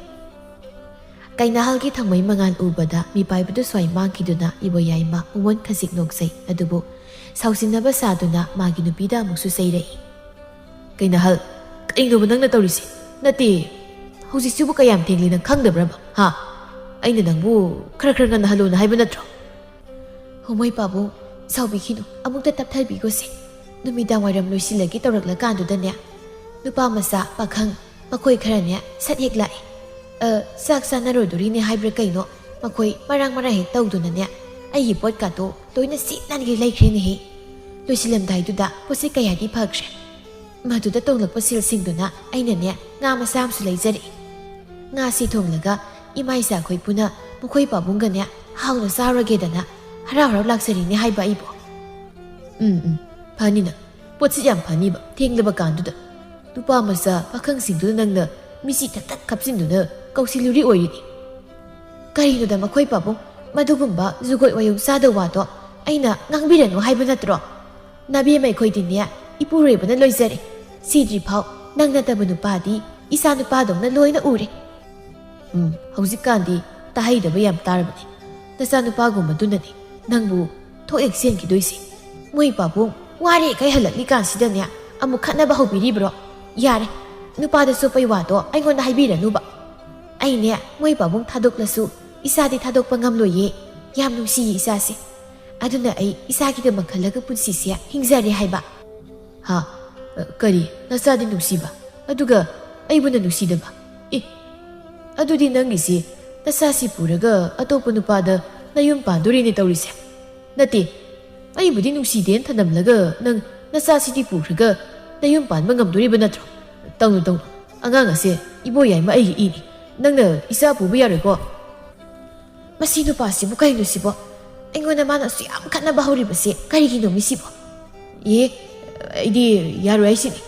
ꯀꯩꯅꯥꯍꯜꯒꯤ ꯊꯥꯎꯃꯩ ꯃꯉꯥꯜ ꯎꯕꯗ ꯃꯤꯄꯥꯏꯕꯗꯨ ꯁ꯭ꯋꯥꯏ ꯃꯥꯡꯈꯤꯗꯨꯅ ꯏꯕꯣꯌꯥꯏꯃ ꯃꯉꯣꯟ ꯈꯖꯤꯛ ꯅꯣꯛꯆꯩ, ꯑꯗꯨꯕꯨ ꯁꯥꯎꯁꯤꯟꯅꯕ ꯁꯥꯗꯨꯅ ꯃꯥꯒꯤ ꯅꯨꯄꯤꯗ ꯑꯃꯨꯛꯁꯨ ꯆꯩꯔꯛꯏ꯫ "ꯀꯩꯅꯥꯍꯜ, ꯀꯩꯅꯣꯕ ꯅꯪꯅ ꯇꯧꯔꯤꯁꯦ? ꯅꯠꯇꯦ, ꯍꯧꯖꯤꯛꯁꯤꯕꯨ ꯀꯌꯥꯝ ꯊꯦꯡꯂꯤ ꯅꯪ ꯈꯪꯗꯕ꯭ꯔꯕ? ꯍꯥ? ꯑꯩꯅ ꯅꯪꯕꯨ ꯈꯔ ꯈꯔ ꯉꯟꯅ ꯍꯜꯂꯣꯅ ꯍꯥꯏꯕ ꯅꯠꯇ꯭ꯔꯣ?" "ꯍꯣ ꯃꯣꯏ ꯄꯥꯕꯨꯡ, ꯁꯥꯎꯕꯤꯈꯤꯅꯨ, ꯑꯃꯨꯛꯇ ꯇꯞꯊꯕꯤꯈꯣꯁꯦ꯫ ꯅꯨꯃꯤꯗꯥꯡ ꯋꯥꯏꯔꯝ ꯂꯣꯏꯁꯤꯜꯂꯒꯦ ꯇꯧꯔꯛꯂꯀꯥꯟꯗꯨꯗꯅꯦ, ꯅꯨꯄꯥ ꯃꯆꯥ, ꯄꯥꯈꯪ, ꯃꯈꯣꯏ ꯈꯔꯅꯦ ꯁꯠ ꯍꯦꯛ ꯂꯥꯛꯑꯦ꯫ ꯑ, ꯆꯥꯛ ꯆꯥꯅꯔꯣꯏꯗꯣꯔꯤꯅꯦ ꯍꯥꯏꯕ꯭ꯔꯥ ꯀꯩꯅꯣ, ꯃꯈꯣꯏ ꯃꯔꯥꯡ ꯃꯔꯥꯡ ꯍꯦꯛ ꯇꯧꯗꯨꯅꯅꯦ, ꯑꯩꯒꯤ ꯄꯣꯠꯀꯥꯗꯣ ꯂꯣꯏꯅ ꯁꯤꯠ ꯅꯥꯟꯒꯩ ꯂꯩꯈ꯭ꯔꯦꯅꯦꯍꯦ꯫ ꯂꯣꯏꯁꯤꯜꯂꯝꯗꯥꯏꯗꯨꯗ ꯄꯣꯠꯁꯦ ꯀꯌꯥꯗꯤ ꯐꯈ꯭ꯔꯦ꯫ ꯃꯗꯨꯗ ꯇꯣꯡꯂꯛꯄ ꯁꯦꯜꯁꯤꯡꯗꯨꯅ ꯑꯩꯅꯅꯦ ꯉꯥ ꯃꯆꯥ ꯑꯃꯁꯨ ꯂꯩꯖꯔꯛꯏ꯫ ꯉꯥꯁꯤ ꯊꯣꯡꯂꯒ ꯏꯃꯥ ꯏꯆꯥꯈꯣꯏ ꯄꯨꯟꯅ ꯃꯈꯣꯏ ꯄꯥꯕꯨꯡꯒꯅꯦ ꯍꯥꯎꯅ ꯆꯥꯔꯒꯦꯗꯅ ꯍꯔꯥꯎ ꯍꯔꯥꯎ ꯂꯥꯛꯆꯔꯤꯅꯦ ꯍꯥꯏꯕ ꯑꯩꯕꯨ"꯫ "ꯎꯝ, ꯎꯝ, ꯐꯅꯤꯅ꯫ ꯄꯣꯠꯁꯤ ꯌꯥꯝ ꯐꯅꯤꯕ, ꯊꯦꯡꯂꯕ ꯀꯥꯟꯗꯨꯗ꯫ ꯅꯨꯄꯥ ꯃꯆꯥ ꯄꯥꯈꯪꯁꯤꯡꯗꯨꯅ ꯅꯪꯅ ꯃꯤꯆꯤ ꯊꯛ ꯊꯛ ꯈꯞꯆꯤꯟꯗꯨꯅ ꯀꯧꯁꯤꯜꯂꯨꯔꯤ ꯑꯣꯏꯔꯤꯅꯤ꯫ ꯀꯔꯤꯅꯣꯗ ꯃꯈꯣꯏ ꯄꯥꯕꯨꯡ, ꯃꯗꯨꯒꯨꯝꯕ ꯖꯨꯒꯣꯠ ꯋꯥꯌꯧ ꯆꯥꯗꯕ ꯋꯥꯗꯣ ꯑꯩꯅ ꯉꯥꯡꯕꯤꯔꯅꯨ ꯍꯥꯏꯕ ꯅꯠꯇ꯭ꯔꯣ? ꯅꯕꯦꯝꯃ ꯑꯩꯈꯣꯏꯗꯤꯅꯦ, ꯏꯄꯨꯔꯣꯏꯕꯅ ꯂꯣꯏꯖꯔꯦ꯫ ꯁꯤꯗ꯭ꯔꯤꯐꯥꯎ ꯅꯪ ꯅꯠꯇꯕ ꯅꯨꯄꯥꯗꯤ ꯏꯆꯥ ꯅꯨꯄꯥꯗꯧꯅ ꯂꯣꯏꯅ ꯎꯔꯦ"꯫ ꯎꯝ, ꯍꯧꯖꯤꯛꯀꯥꯟꯗꯤ ꯇꯥꯍꯩꯗꯕ ꯌꯥꯝ ꯇꯥꯔꯕꯅꯤ꯫ ꯅꯆꯥꯅꯨꯄꯥꯒꯨꯝꯕꯗꯨꯅꯅꯤ ꯅꯪꯕꯨ ꯊꯣꯛ ꯍꯦꯛ ꯆꯦꯟꯈꯤꯗꯣꯏꯁꯦ꯫ ꯃꯣꯏ ꯄꯥꯕꯨꯡ ꯋꯥꯔꯦ ꯀꯩ ꯍꯜꯂꯛꯂꯤ ꯀꯥꯟꯁꯤꯗꯅꯦ ꯑꯃꯨꯛ ꯈꯠꯅꯕ ꯍꯧꯕꯤꯔꯤꯕ꯭ꯔꯣ? ꯌꯥꯔꯦ, ꯅꯨꯄꯥꯗ ꯆꯣꯞꯄꯩ ꯋꯥꯗꯣ ꯑꯩꯉꯣꯟꯗ ꯍꯥꯏꯕꯤꯔꯅꯨꯕ꯫ ꯑꯩꯅꯦ ꯃꯣꯏ ꯄꯥꯕꯨꯡ ꯊꯥꯗꯣꯛꯂꯁꯨ ꯏꯆꯥꯗꯤ ꯊꯥꯗꯣꯛꯄ ꯉꯝꯂꯣꯏꯌꯦ꯫ ꯌꯥꯝ ꯅꯨꯡꯁꯤꯌꯦ ꯏꯆꯥꯁꯦ꯫ ꯑꯗꯨꯅ ꯑꯩ ꯏꯆꯥꯒꯤꯗꯃꯛ ꯈꯜꯂꯒ ꯄꯨꯟꯁꯤꯁꯦ ꯍꯤꯡꯖꯔꯦ ꯍꯥꯏꯕ꯫ ꯍꯥ? ꯑ, ꯀꯔꯤ? ꯅꯆꯥꯗꯤ ꯅꯨꯡꯁꯤꯕ, ꯑꯗꯨꯒ ꯑꯩꯕꯨꯅ ꯅꯨꯡꯁꯤꯗꯕ? ꯑꯦ, ꯑꯗꯨꯗꯤ ꯅꯪꯒꯤꯁꯤ ꯅꯆꯥꯁꯤ ꯄꯨꯔꯒ ꯑꯇꯣꯞꯄ ꯅꯨꯄꯥꯗ ꯅꯌꯨꯝ ꯄꯥꯟꯗꯣꯔꯤꯅꯦ ꯇꯧꯔꯤꯁꯦ꯫ ꯅꯠꯇꯦ, ꯑꯩꯕꯨꯗꯤ ꯅꯨꯡꯁꯤꯗꯦꯅ ꯊꯅꯝꯂꯒ ꯅꯪ ꯅꯆꯥꯁꯤꯗꯤ ꯄꯨꯈ꯭ꯔꯒ ꯅꯌꯨꯝ ꯄꯥꯟꯕ ꯉꯝꯗꯣꯔꯤꯕ ꯅꯠꯇ꯭ꯔꯣ? ꯇꯧꯅꯨ, ꯇꯧꯅꯨ, ꯑꯉꯥꯡ ꯑꯁꯦ ꯏꯕꯣꯌꯥꯏꯃ ꯑꯩꯒꯤ ꯏꯅꯤ꯫ ꯅꯪꯅ ꯏꯆꯥ ꯄꯨꯕ ꯌꯥꯔꯣꯏꯀꯣ꯫ ꯃꯁꯤ ꯅꯨꯄꯥꯁꯤꯕꯨ ꯀꯩꯅꯣ ꯁꯤꯕꯣ? ꯑꯩꯉꯣꯟꯗ ꯃꯥꯅ ꯑꯁꯨꯛ ꯌꯥꯝ ꯈꯠꯅꯕ ꯍꯧꯔꯤꯕꯁꯦ ꯀꯔꯤꯒꯤꯅꯣ ꯃꯤꯁꯤꯕꯣ? ꯑꯦ, ꯑꯩꯗꯤ ꯌꯥꯔꯣꯏ ꯍꯥꯏꯁꯤꯅꯤ꯫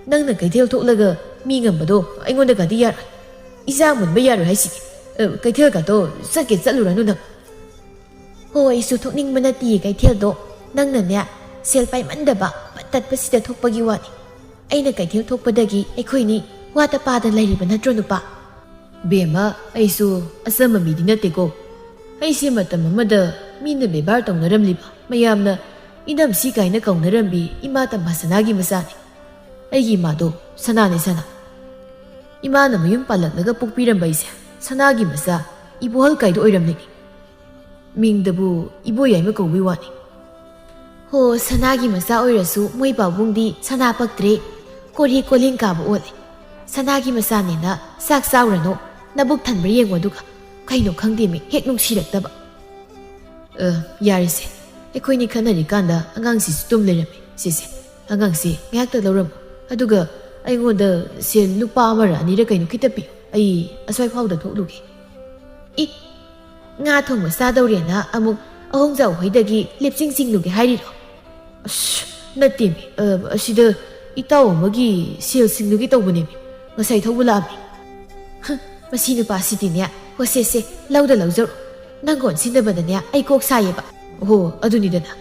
ꯅꯪꯅ ꯀꯩꯊꯦꯜ ꯊꯣꯛꯂꯒ ꯃꯤ ꯉꯝꯕꯗꯣ ꯑꯩꯉꯣꯟꯗꯒꯗꯤ ꯌꯥꯔꯣꯏ꯫ ꯏꯆꯥ ꯃꯨꯟꯕ ꯌꯥꯔꯣꯏ ꯍꯥꯏꯁꯤꯅꯤ꯫ ꯑ, ꯀꯩꯊꯦꯜꯒꯗꯣ ꯆꯠꯀꯦ ꯆꯠꯂꯨꯔꯅꯨ ꯅꯪ꯫ ꯍꯣ, ꯑꯩꯁꯨ ꯊꯣꯛꯅꯤꯡꯕ ꯅꯠꯇꯤꯌꯦ ꯀꯩꯊꯦꯜꯗꯣ꯫ ꯅꯪꯅꯅꯦ, ꯁꯦꯜ ꯄꯥꯏꯃꯟꯗꯕ ꯄꯠ ꯇꯠꯄꯁꯤꯗ ꯊꯣꯛꯄꯒꯤ ꯋꯥꯅꯤ꯫ ꯑꯩꯅ ꯀꯩꯊꯦꯜ ꯊꯣꯛꯄꯗꯒꯤ ꯑꯩꯈꯣꯏꯅꯤ ꯋꯥꯇ ꯄꯥꯗ ꯂꯩꯔꯤꯕ ꯅꯠꯇ꯭ꯔꯣ ꯅꯨꯄꯥ? ꯕꯦꯝꯃ, ꯑꯩꯁꯨ ꯑꯆꯝꯕ ꯃꯤꯗꯤ ꯅꯠꯇꯦꯀꯣ꯫ ꯑꯩꯁꯦ ꯃꯇꯝ ꯑꯃꯗ ꯃꯤꯅ ꯕꯦꯕꯥꯔ ꯇꯧꯅꯔꯝꯂꯤꯕ, ꯃꯌꯥꯝꯅ ꯏꯅꯝꯁꯤ ꯀꯥꯏꯅ ꯀꯧꯅꯔꯝꯕꯤ ꯏꯃꯥ ꯇꯝꯐꯥ ꯁꯅꯥꯒꯤ ꯃꯆꯥꯅꯤ꯫ ꯑꯩꯒꯤ ꯏꯃꯥꯗꯣ ꯁꯅꯥꯅꯤ ꯁꯅꯥ꯫ ꯏꯃꯥꯅ ꯃꯌꯨꯝ ꯄꯥꯜꯂꯛꯂꯒ ꯄꯣꯛꯄꯤꯔꯝꯕ ꯑꯩꯁꯦ ꯁꯅꯥꯒꯤ ꯃꯆꯥ, ꯏꯕꯣꯍꯜ ꯀꯥꯏꯗꯣ ꯑꯣꯏꯔꯝꯂꯤꯅꯤ꯫ ꯃꯤꯡꯗꯕꯨ ꯏꯕꯣꯌꯥꯏꯃ ꯀꯧꯕꯩ ꯋꯥꯅꯤ꯫ ꯍꯣ, ꯁꯅꯥꯒꯤ ꯃꯆꯥ ꯑꯣꯏꯔꯁꯨ ꯃꯣꯏ ꯄꯥꯕꯨꯡꯗꯤ ꯁꯅꯥ ꯄꯛꯇ꯭ꯔꯦ, ꯀꯣꯔꯤ ꯀꯣꯂꯤꯡ ꯀꯥꯕ ꯑꯣꯜꯂꯦ꯫ ꯁꯅꯥꯒꯤ ꯃꯆꯥꯅꯦꯅ ꯆꯥꯛ ꯆꯥꯎꯔꯅꯨ, ꯅꯕꯨꯛ ꯊꯟꯕ꯭ꯔꯥ ꯌꯦꯡꯉꯣ ꯑꯗꯨꯒ꯫ ꯀꯩꯅꯣ ꯈꯪꯗꯦꯃꯤ, ꯍꯦꯛ ꯅꯨꯡꯁꯤꯔꯛꯇꯕ꯫ ꯑ, ꯌꯥꯔꯦꯁꯦ, ꯑꯩꯈꯣꯏꯅꯤ ꯈꯟꯅꯔꯤꯀꯥꯟꯗ ꯑꯉꯥꯡꯁꯤꯁꯨ ꯇꯨꯝ ꯂꯩꯔꯝꯃꯦ꯫ ꯁꯤꯁꯦ, ꯑꯉꯥꯡꯁꯤ ꯉꯥꯏꯍꯥꯛꯇ ꯂꯧꯔꯝꯃꯨ, ꯑꯗꯨꯒ ꯑꯩꯉꯣꯟꯗ ꯁꯦꯜ ꯂꯨꯄꯥ ꯑꯃꯔ ꯑꯅꯤꯔ ꯀꯩꯅꯣ ꯈꯤꯇ ꯄꯤꯌꯨ, ꯑꯩ ꯑꯁ꯭ꯋꯥꯏꯐꯥꯎꯗ ꯊꯣꯛꯂꯨꯒꯦ꯫ ꯏ, ꯉꯥ ꯊꯣꯡꯕ ꯆꯥꯗꯧꯔꯦꯅ ꯑꯃꯨꯛ ꯑꯍꯣꯡꯖꯥꯎ ꯍꯣꯏꯗꯒꯤ ꯂꯤꯞꯁꯤꯡ ꯆꯤꯡꯂꯨꯒꯦ ꯍꯥꯏꯔꯤꯔꯣ? ꯑꯁ, ꯅꯠꯇꯦꯃꯤ, ꯑ, ꯑꯁꯤꯗ ꯏꯇꯥꯎ ꯑꯃꯒꯤ ꯁꯦꯜ ꯁꯤꯡꯂꯨꯒꯦ ꯇꯧꯕꯅꯦꯃꯤ, ꯉꯁꯥꯏ ꯊꯧꯕ ꯂꯥꯛꯑꯝꯃꯤ꯫ ꯍ, ꯃꯁꯤ ꯅꯨꯄꯥꯁꯤꯗꯤꯅꯦ, ꯍꯣꯁꯦꯁꯦ, ꯂꯧꯗ ꯂꯧꯖꯔꯣ꯫ ꯅꯪ ꯑꯣꯟꯁꯤꯟꯅꯕꯗꯅꯦ ꯑꯩ ꯀꯣꯛ ꯁꯥꯏꯌꯦꯕ꯫ ꯑꯣꯍꯣ, ꯑꯗꯨꯅꯤꯗꯅ꯫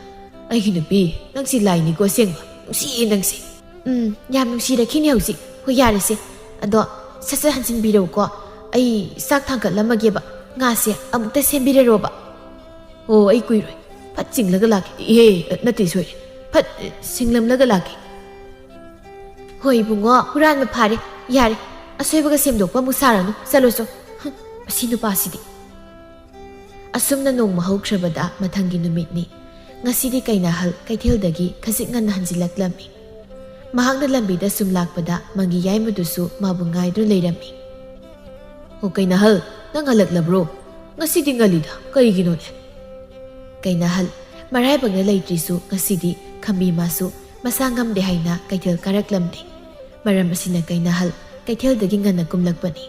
ꯑꯩꯒꯤ ꯅꯨꯄꯤ, ꯅꯪꯁꯤ ꯂꯥꯏꯅꯤꯀꯣ ꯑꯁꯦꯡꯕ꯫ ꯅꯨꯡꯁꯤꯌꯦ ꯅꯪꯁꯦ꯫ ꯎꯝ, ꯌꯥꯝ ꯅꯨꯡꯁꯤꯔꯛꯈꯤꯅꯦ ꯍꯧꯖꯤꯛ꯫ ꯍꯣꯏ, ꯌꯥꯔꯦꯁꯦ꯫ ꯑꯗꯣ ꯁꯠ ꯁꯠ ꯍꯟꯖꯤꯟꯕꯤꯔꯛꯎꯀꯣ꯫ ꯑꯩ ꯆꯥꯛ ꯊꯥꯡꯒꯠꯂꯝꯃꯒꯦꯕ꯫ ꯉꯥꯁꯦ ꯑꯃꯨꯛꯇ ꯁꯦꯝꯕꯤꯔꯔꯣꯕ꯫ ꯑꯣ, ꯑꯩ ꯀꯨꯏꯔꯣꯏ꯫ ꯐꯠ ꯆꯤꯡꯂꯒ ꯂꯥꯛꯀꯦ꯫ ꯏꯍꯦ, ꯅꯠꯇꯦ, ꯁꯣꯏꯔꯦ꯫ ꯐꯠ ꯁꯤꯡꯂꯝꯂꯒ ꯂꯥꯛꯀꯦ꯫ ꯍꯣꯏ ꯏꯕꯨꯡꯉꯣ, ꯍꯨꯔꯥꯟꯕ ꯐꯥꯔꯦ꯫ ꯌꯥꯔꯦ, ꯑꯁꯣꯏꯕꯒ ꯁꯦꯝꯗꯣꯛꯄ ꯑꯃꯨꯛ ꯁꯥꯔꯅꯨ꯫ ꯆꯠꯂꯣ ꯆꯣ꯫ ꯍꯨꯝ, ꯑꯁꯤ ꯅꯨꯄꯥꯁꯤꯗꯤ꯫ ꯑꯁꯨꯝꯅ ꯅꯣꯡꯃ ꯍꯧꯈ꯭ꯔꯕꯗ ꯃꯊꯪꯒꯤ ꯅꯨꯃꯤꯠꯅꯤ꯫ ꯉꯁꯤꯗꯤ ꯀꯩꯅꯥꯍꯜ ꯀꯩꯊꯦꯜꯗꯒꯤ ꯈꯖꯤꯛ ꯉꯟꯅ ꯍꯟꯖꯤꯜꯂꯛꯂꯝꯃꯤ꯫ ꯃꯍꯥꯛꯅ ꯂꯝꯕꯤꯗ ꯁꯨꯝ ꯂꯥꯛꯄꯗ ꯃꯪꯒꯤ ꯌꯥꯏꯃꯗꯨꯁꯨ ꯃꯥꯕꯨ ꯉꯥꯏꯗꯨꯅ ꯂꯩꯔꯝꯃꯤ꯫ "ꯑꯣ ꯀꯩꯅꯍꯜ, ꯅꯪ ꯍꯜꯂꯛꯂꯕ꯭ꯔꯣ? ꯉꯁꯤꯗꯤ ꯉꯜꯂꯤꯗ, ꯀꯔꯤꯒꯤꯅꯣꯅꯦ?" ꯀꯩꯅꯍꯜ ꯃꯔꯥꯏꯕꯛꯅ ꯂꯩꯇ꯭ꯔꯤꯁꯨ ꯉꯁꯤꯗꯤ ꯈꯝꯕꯤ ꯃꯥꯁꯨ ꯃꯁꯥ ꯉꯝꯗꯦ ꯍꯥꯏꯅ ꯀꯩꯊꯦꯜ ꯀꯥꯔꯛꯂꯝꯂꯦ꯫ ꯃꯔꯝ ꯑꯁꯤꯅ ꯀꯩꯅꯍꯜ ꯀꯩꯊꯦꯜꯗꯒꯤ ꯉꯟꯅ ꯀꯨꯝꯂꯛꯄꯅꯤ꯫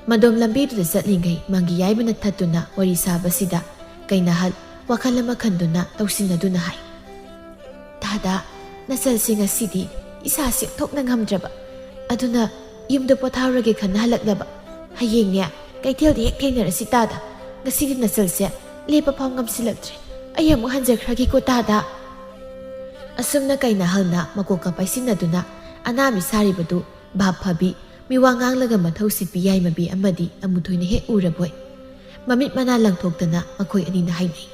ꯃꯗꯣꯝ ꯂꯝꯕꯤꯗꯨꯗ ꯆꯠꯂꯤꯉꯩ ꯃꯪꯒꯤ ꯌꯥꯏꯕꯅ ꯊꯠꯇꯨꯅ ꯋꯥꯔꯤ ꯁꯥꯕꯁꯤꯗ ꯀꯩꯅꯍꯜ ꯋꯥꯈꯜ ꯑꯃ ꯈꯟꯗꯨꯅ ꯂꯧꯁꯤꯟꯅꯗꯨꯅ ꯍꯥꯏ, "ꯇꯥꯗ, ꯅꯆꯜꯁꯦ ꯉꯁꯤꯗꯤ ꯏꯁꯥꯁꯦ ꯑꯣꯟꯊꯣꯛꯅ ꯉꯝꯗ꯭ꯔꯕ꯫ ꯑꯗꯨꯅ ꯌꯨꯝꯗ ꯄꯣꯊꯥꯔꯨꯔꯒꯦ ꯈꯟꯅ ꯍꯜꯂꯛꯂꯕ꯫ ꯍꯌꯦꯡꯅꯦ ꯀꯩꯊꯦꯜꯗ ꯍꯦꯛ ꯊꯦꯡꯅꯔꯁꯤ ꯇꯥꯗ꯫ ꯉꯁꯤꯗꯤ ꯅꯆꯜꯁꯦ ꯂꯦꯞꯄ ꯐꯥꯎ ꯉꯝꯁꯤꯜꯂꯛꯇ꯭ꯔꯦ꯫ ꯑꯩ ꯑꯃꯨꯛ ꯍꯟꯖꯈ꯭ꯔꯒꯦꯀꯣ ꯇꯥꯗ꯫" ꯑꯁꯨꯝꯅ ꯀꯩꯅꯍꯜꯅ ꯃꯀꯣꯛꯀ ꯄꯥꯏꯁꯤꯟꯅꯗꯨꯅ ꯑꯅꯥꯕꯤ ꯁꯥꯔꯤꯕꯗꯨ ꯚꯥꯞ ꯐꯕꯤ, ꯃꯤꯋꯥ ꯉꯥꯡꯂꯒ ꯃꯊꯧ ꯁꯤꯠꯄꯤ ꯌꯥꯏꯃꯕꯤ ꯑꯃꯗꯤ ꯑꯃꯨꯊꯣꯏꯅ ꯍꯦꯛ ꯎꯔꯕꯣꯏ꯫ ꯃꯃꯤꯠ ꯃꯅꯥ ꯂꯪꯊꯣꯛꯇꯅ ꯃꯈꯣꯏ ꯑꯅꯤꯅ ꯍꯥꯏꯅꯩ,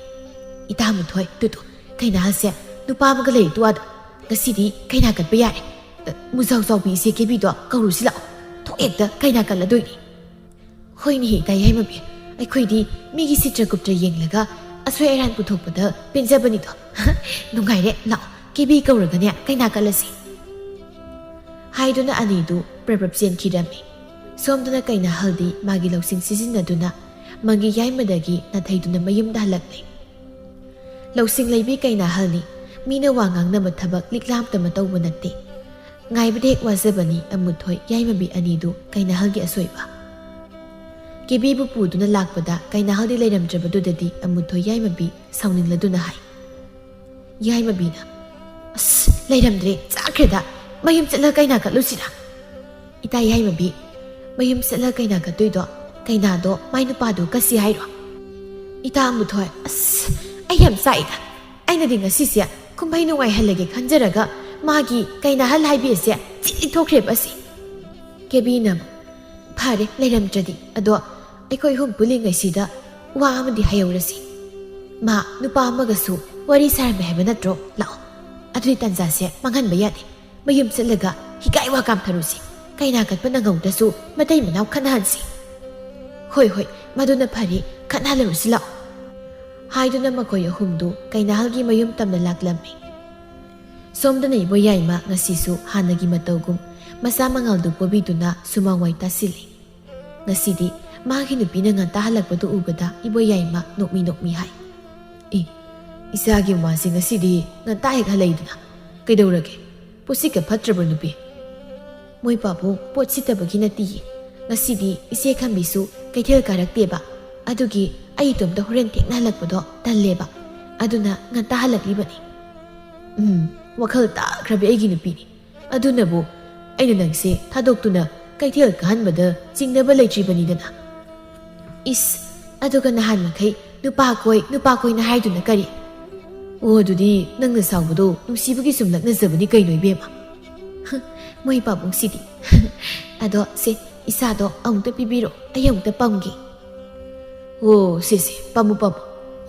"ꯏꯇꯥ ꯑꯃꯨꯊꯣꯏ, ꯇꯨ ꯇꯨ, ꯀꯩꯅꯍꯜꯁꯦ ꯅꯨꯄꯥ ꯑꯃꯒ ꯂꯩꯔꯤ ꯇꯨ ꯑꯥꯗ꯫ ꯉꯁꯤꯗꯤ ꯀꯩꯅꯥ ꯀꯠꯄ ꯌꯥꯔꯦ꯫ ꯑ, ꯃꯨꯖꯥꯎ ꯆꯥꯎꯕꯤ ꯏꯆꯦ ꯀꯦꯕꯤꯗꯣ ꯀꯧꯔꯨꯁꯤ ꯂꯥꯛꯑꯣ꯫ ꯊꯣꯛ ꯍꯦꯛꯇ ꯀꯩꯅꯥ ꯀꯠꯂꯗꯣꯏꯅꯤ꯫" "ꯍꯣꯏꯅꯦꯍꯦ ꯏꯇꯥ ꯌꯥꯏꯃꯕꯤ, ꯑꯩꯈꯣꯏꯗꯤ ꯃꯤꯒꯤ ꯆꯤꯇ꯭ꯔ ꯀꯨꯞꯇ꯭ꯔ ꯌꯦꯡꯂꯒ ꯑꯁꯣꯏ ꯑꯔꯥꯟ ꯄꯨꯊꯣꯛꯄꯗ ꯄꯦꯟꯖꯕꯅꯤꯗꯣ꯫ ꯅꯨꯡꯉꯥꯏꯔꯦ, ꯂꯥꯛꯑꯣ, ꯀꯦꯕꯤ ꯀꯧꯔꯒꯅꯦ ꯀꯩꯅꯥ ꯀꯠꯂꯁꯤ꯫" ꯍꯥꯏꯗꯨꯅ ꯑꯅꯤꯗꯨ ꯄ꯭ꯔꯞ ꯄ꯭ꯔꯞ ꯆꯦꯟꯈꯤꯔꯝꯃꯤ꯫ ꯁꯣꯝꯗꯅ ꯀꯩꯅꯍꯜꯗꯤ ꯃꯥꯒꯤ ꯂꯧꯁꯤꯡ ꯁꯤꯖꯤꯟꯅꯗꯨꯅ ꯃꯪꯒꯤ ꯌꯥꯏꯃꯗꯒꯤ ꯅꯥꯊꯩꯗꯨꯅ ꯃꯌꯨꯝꯗ ꯍꯜꯂꯛꯂꯦ꯫ ꯂꯧꯁꯤꯡ ꯂꯩꯕꯤ ꯀꯩꯅꯍꯜꯅꯤ꯫ ꯃꯤꯅ ꯋꯥ ꯉꯥꯡꯅꯕ ꯊꯕꯛ ꯂꯤꯛꯂꯥꯝꯇ ꯑꯃ ꯇꯧꯕ ꯅꯠꯇꯦ꯫ ꯉꯥꯏꯕꯗ ꯍꯦꯛ ꯋꯥꯖꯕꯅꯤ ꯑꯃꯨꯊꯣꯏ ꯌꯥꯏꯃꯕꯤ ꯑꯅꯤꯗꯨ ꯀꯩꯅꯍꯜꯒꯤ ꯑꯁꯣꯏꯕ꯫ ꯀꯦꯕꯤꯕꯨ ꯄꯨꯗꯨꯅ ꯂꯥꯛꯄꯗ ꯀꯩꯅꯍꯜꯗꯤ ꯂꯩꯔꯝꯗ꯭ꯔꯕꯗꯨꯗꯗꯤ ꯑꯃꯨꯊꯣꯏ ꯌꯥꯏꯃꯕꯤ ꯁꯥꯎꯅꯤꯡꯂꯗꯨꯅ ꯍꯥꯏ꯫ ꯌꯥꯏꯃꯕꯤꯅ, "ꯑꯁ, ꯂꯩꯔꯝꯗ꯭ꯔꯦ, ꯆꯥꯈ꯭ꯔꯦꯗ, ꯃꯌꯨꯝ ꯆꯠꯂ ꯀꯩꯅꯥ ꯀꯠꯂꯨꯁꯤꯔꯥ?" "ꯏꯇꯥ ꯌꯥꯏꯃꯕꯤ, ꯃꯌꯨꯝ ꯆꯠꯂ ꯀꯩꯅꯥ ꯀꯠꯇꯣꯏꯗꯣ, ꯀꯩꯅꯥꯗꯣ ꯃꯥꯏ ꯅꯨꯄꯥꯗꯣ ꯀꯠꯁꯤ ꯍꯥꯏꯔꯣ?" "ꯏꯇꯥ ꯑꯃꯨꯊꯣꯏ, ꯑꯁ, ꯑꯩ ꯌꯥꯝ ꯆꯥꯛꯏꯗ꯫ ꯑꯩꯅꯗꯤ ꯉꯁꯤꯁꯦ ꯀꯨꯝꯍꯩ ꯅꯨꯡꯉꯥꯏꯍꯜꯂꯒꯦ ꯈꯟꯖꯔꯒ ꯃꯥꯒꯤ ꯀꯩꯅꯥꯍꯜ ꯍꯥꯏꯕꯤ ꯑꯁꯦ ꯆꯤꯠ ꯂꯤꯛꯊꯣꯛꯈ꯭ꯔꯦꯕ ꯑꯁꯤ꯫" ꯀꯦꯕꯤꯅ, "ꯐꯔꯦ, ꯂꯩꯔꯝꯗ꯭ꯔꯗꯤ꯫ ꯑꯗꯣ ꯑꯩꯈꯣꯏ ꯑꯍꯨꯝ ꯄꯨꯜꯂꯤꯉꯩꯁꯤꯗ ꯋꯥ ꯑꯃꯗꯤ ꯍꯥꯏꯍꯧꯔꯁꯤ꯫ ꯃꯥ ꯅꯨꯄꯥ ꯑꯃꯒꯁꯨ ꯋꯥꯔꯤ ꯁꯥꯔꯝꯃꯦ ꯍꯥꯏꯕ ꯅꯠꯇ꯭ꯔꯣ? ꯂꯥꯛꯑꯣ, ꯑꯗꯨꯗꯤ ꯇꯥꯟꯖꯥꯁꯦ ꯃꯥꯡꯍꯟꯕ ꯌꯥꯗꯦ꯫ ꯃꯌꯨꯝ ꯆꯠꯂꯒ ꯍꯤꯒꯥꯏ ꯋꯥ ꯀꯥꯝꯊꯔꯨꯁꯤ꯫ ꯀꯩꯅꯥ ꯀꯠꯄ ꯅꯪꯍꯧꯗ꯭ꯔꯁꯨ ꯃꯇꯩ ꯃꯅꯥꯎ ꯈꯠꯅꯍꯟꯁꯤ꯫" "ꯍꯣꯏ, ꯍꯣꯏ, ꯃꯗꯨꯅ ꯐꯔꯦ, ꯈꯠꯅꯍꯜꯂꯔꯨꯁꯤ ꯂꯥꯛꯑꯣ꯫" ꯍꯥꯏꯗꯨꯅ ꯃꯈꯣꯏ ꯑꯍꯨꯝꯗꯨ ꯀꯩꯅꯥꯍꯜꯒꯤ ꯃꯌꯨꯝ ꯇꯝꯅ ꯂꯥꯛꯂꯝꯃꯤ꯫ ꯁꯣꯝꯗꯅ ꯏꯕꯣ ꯌꯥꯏꯃ ꯉꯁꯤꯁꯨ ꯍꯥꯟꯅꯒꯤ ꯃꯇꯧꯒꯨꯝ ꯃꯆꯥ ꯃꯉꯥꯜꯗꯨ ꯄꯣꯕꯤꯗꯨꯅ ꯁꯨꯃꯥꯡ ꯋꯥꯏ ꯇꯥꯁꯤꯜꯂꯤ꯫ ꯉꯁꯤꯗꯤ ꯃꯥꯒꯤ ꯅꯨꯄꯤꯅ ꯉꯟꯇꯥ ꯍꯜꯂꯛꯄꯗꯨ ꯎꯕꯗ ꯏꯕꯣ ꯌꯥꯏꯃ ꯅꯣꯛꯃꯤ ꯅꯣꯛꯃꯤ ꯍꯥꯏ, "ꯑꯦ, ꯏꯆꯥꯒꯤ ꯃꯃꯥꯁꯦ ꯉꯁꯤꯗꯤ ꯉꯟꯇꯥ ꯍꯦꯛ ꯍꯜꯂꯛꯏꯗꯨꯅ꯫ ꯀꯩꯗꯧꯔꯒꯦ? ꯄꯣꯠꯁꯤꯠꯀ ꯐꯠꯇ꯭ꯔꯕ ꯅꯨꯄꯤ?" "ꯃꯣꯏ ꯄꯥꯕꯨꯡ, ꯄꯣꯠ ꯁꯤꯠꯇꯕꯒꯤ ꯅꯠꯇꯤꯌꯦ꯫ ꯉꯁꯤꯗꯤ ꯏꯆꯦ ꯈꯝꯕꯤꯁꯨ ꯀꯩꯊꯦꯜ ꯀꯥꯔꯛꯇꯦꯕ꯫ ꯑꯗꯨꯒꯤ ꯑꯩ ꯏꯇꯣꯝꯇ ꯍꯣꯔꯦꯟ ꯊꯦꯡꯅ ꯍꯜꯂꯛꯄꯗꯣ ꯇꯜꯂꯦꯕ꯫ ꯑꯗꯨꯅ ꯉꯟꯇꯥ ꯍꯜꯂꯛꯂꯤꯕꯅꯤ꯫" "ꯎꯝ, ꯋꯥꯈꯜ ꯇꯥꯈ꯭ꯔꯕꯤ ꯑꯩꯒꯤ ꯅꯨꯄꯤꯅꯤ꯫ ꯑꯗꯨꯅꯕꯨ ꯑꯩꯅ ꯅꯪꯁꯦ ꯊꯥꯗꯣꯛꯇꯨꯅ ꯀꯩꯊꯦꯜ ꯀꯥꯍꯟꯕꯗ ꯆꯤꯡꯅꯕ ꯂꯩꯇ꯭ꯔꯤꯕꯅꯤꯗꯅ꯫" "ꯏꯁ, ꯑꯗꯨꯒ ꯅꯍꯥꯟ ꯃꯈꯩ ꯅꯨꯄꯥ ꯀꯣꯏ, ꯅꯨꯄꯥ ꯀꯣꯏꯅ ꯍꯥꯏꯗꯨꯅ ꯀꯔꯤ?" "ꯑꯣ, ꯑꯗꯨꯗꯤ ꯅꯪꯅ ꯁꯥꯎꯕꯗꯣ ꯅꯨꯡꯁꯤꯕꯒꯤ ꯁꯨꯝ ꯂꯛꯅꯖꯕꯅꯤ ꯀꯩꯅꯣ, ꯏꯕꯦꯝꯃ?" "ꯍ, ꯃꯣꯏ ꯄꯥꯕꯨꯡꯁꯤꯗꯤ꯫" "ꯑꯗꯣ ꯁꯦ, ꯏꯆꯥꯗꯣ ꯑꯃꯨꯛꯇ ꯄꯤꯕꯤꯔꯣ, ꯑꯩ ꯑꯃꯨꯛꯇ ꯄꯝꯒꯦ꯫" "ꯑꯣ, ꯁꯦ, ꯁꯦ, ꯄꯝꯃꯨ, ꯄꯝꯃꯨ꯫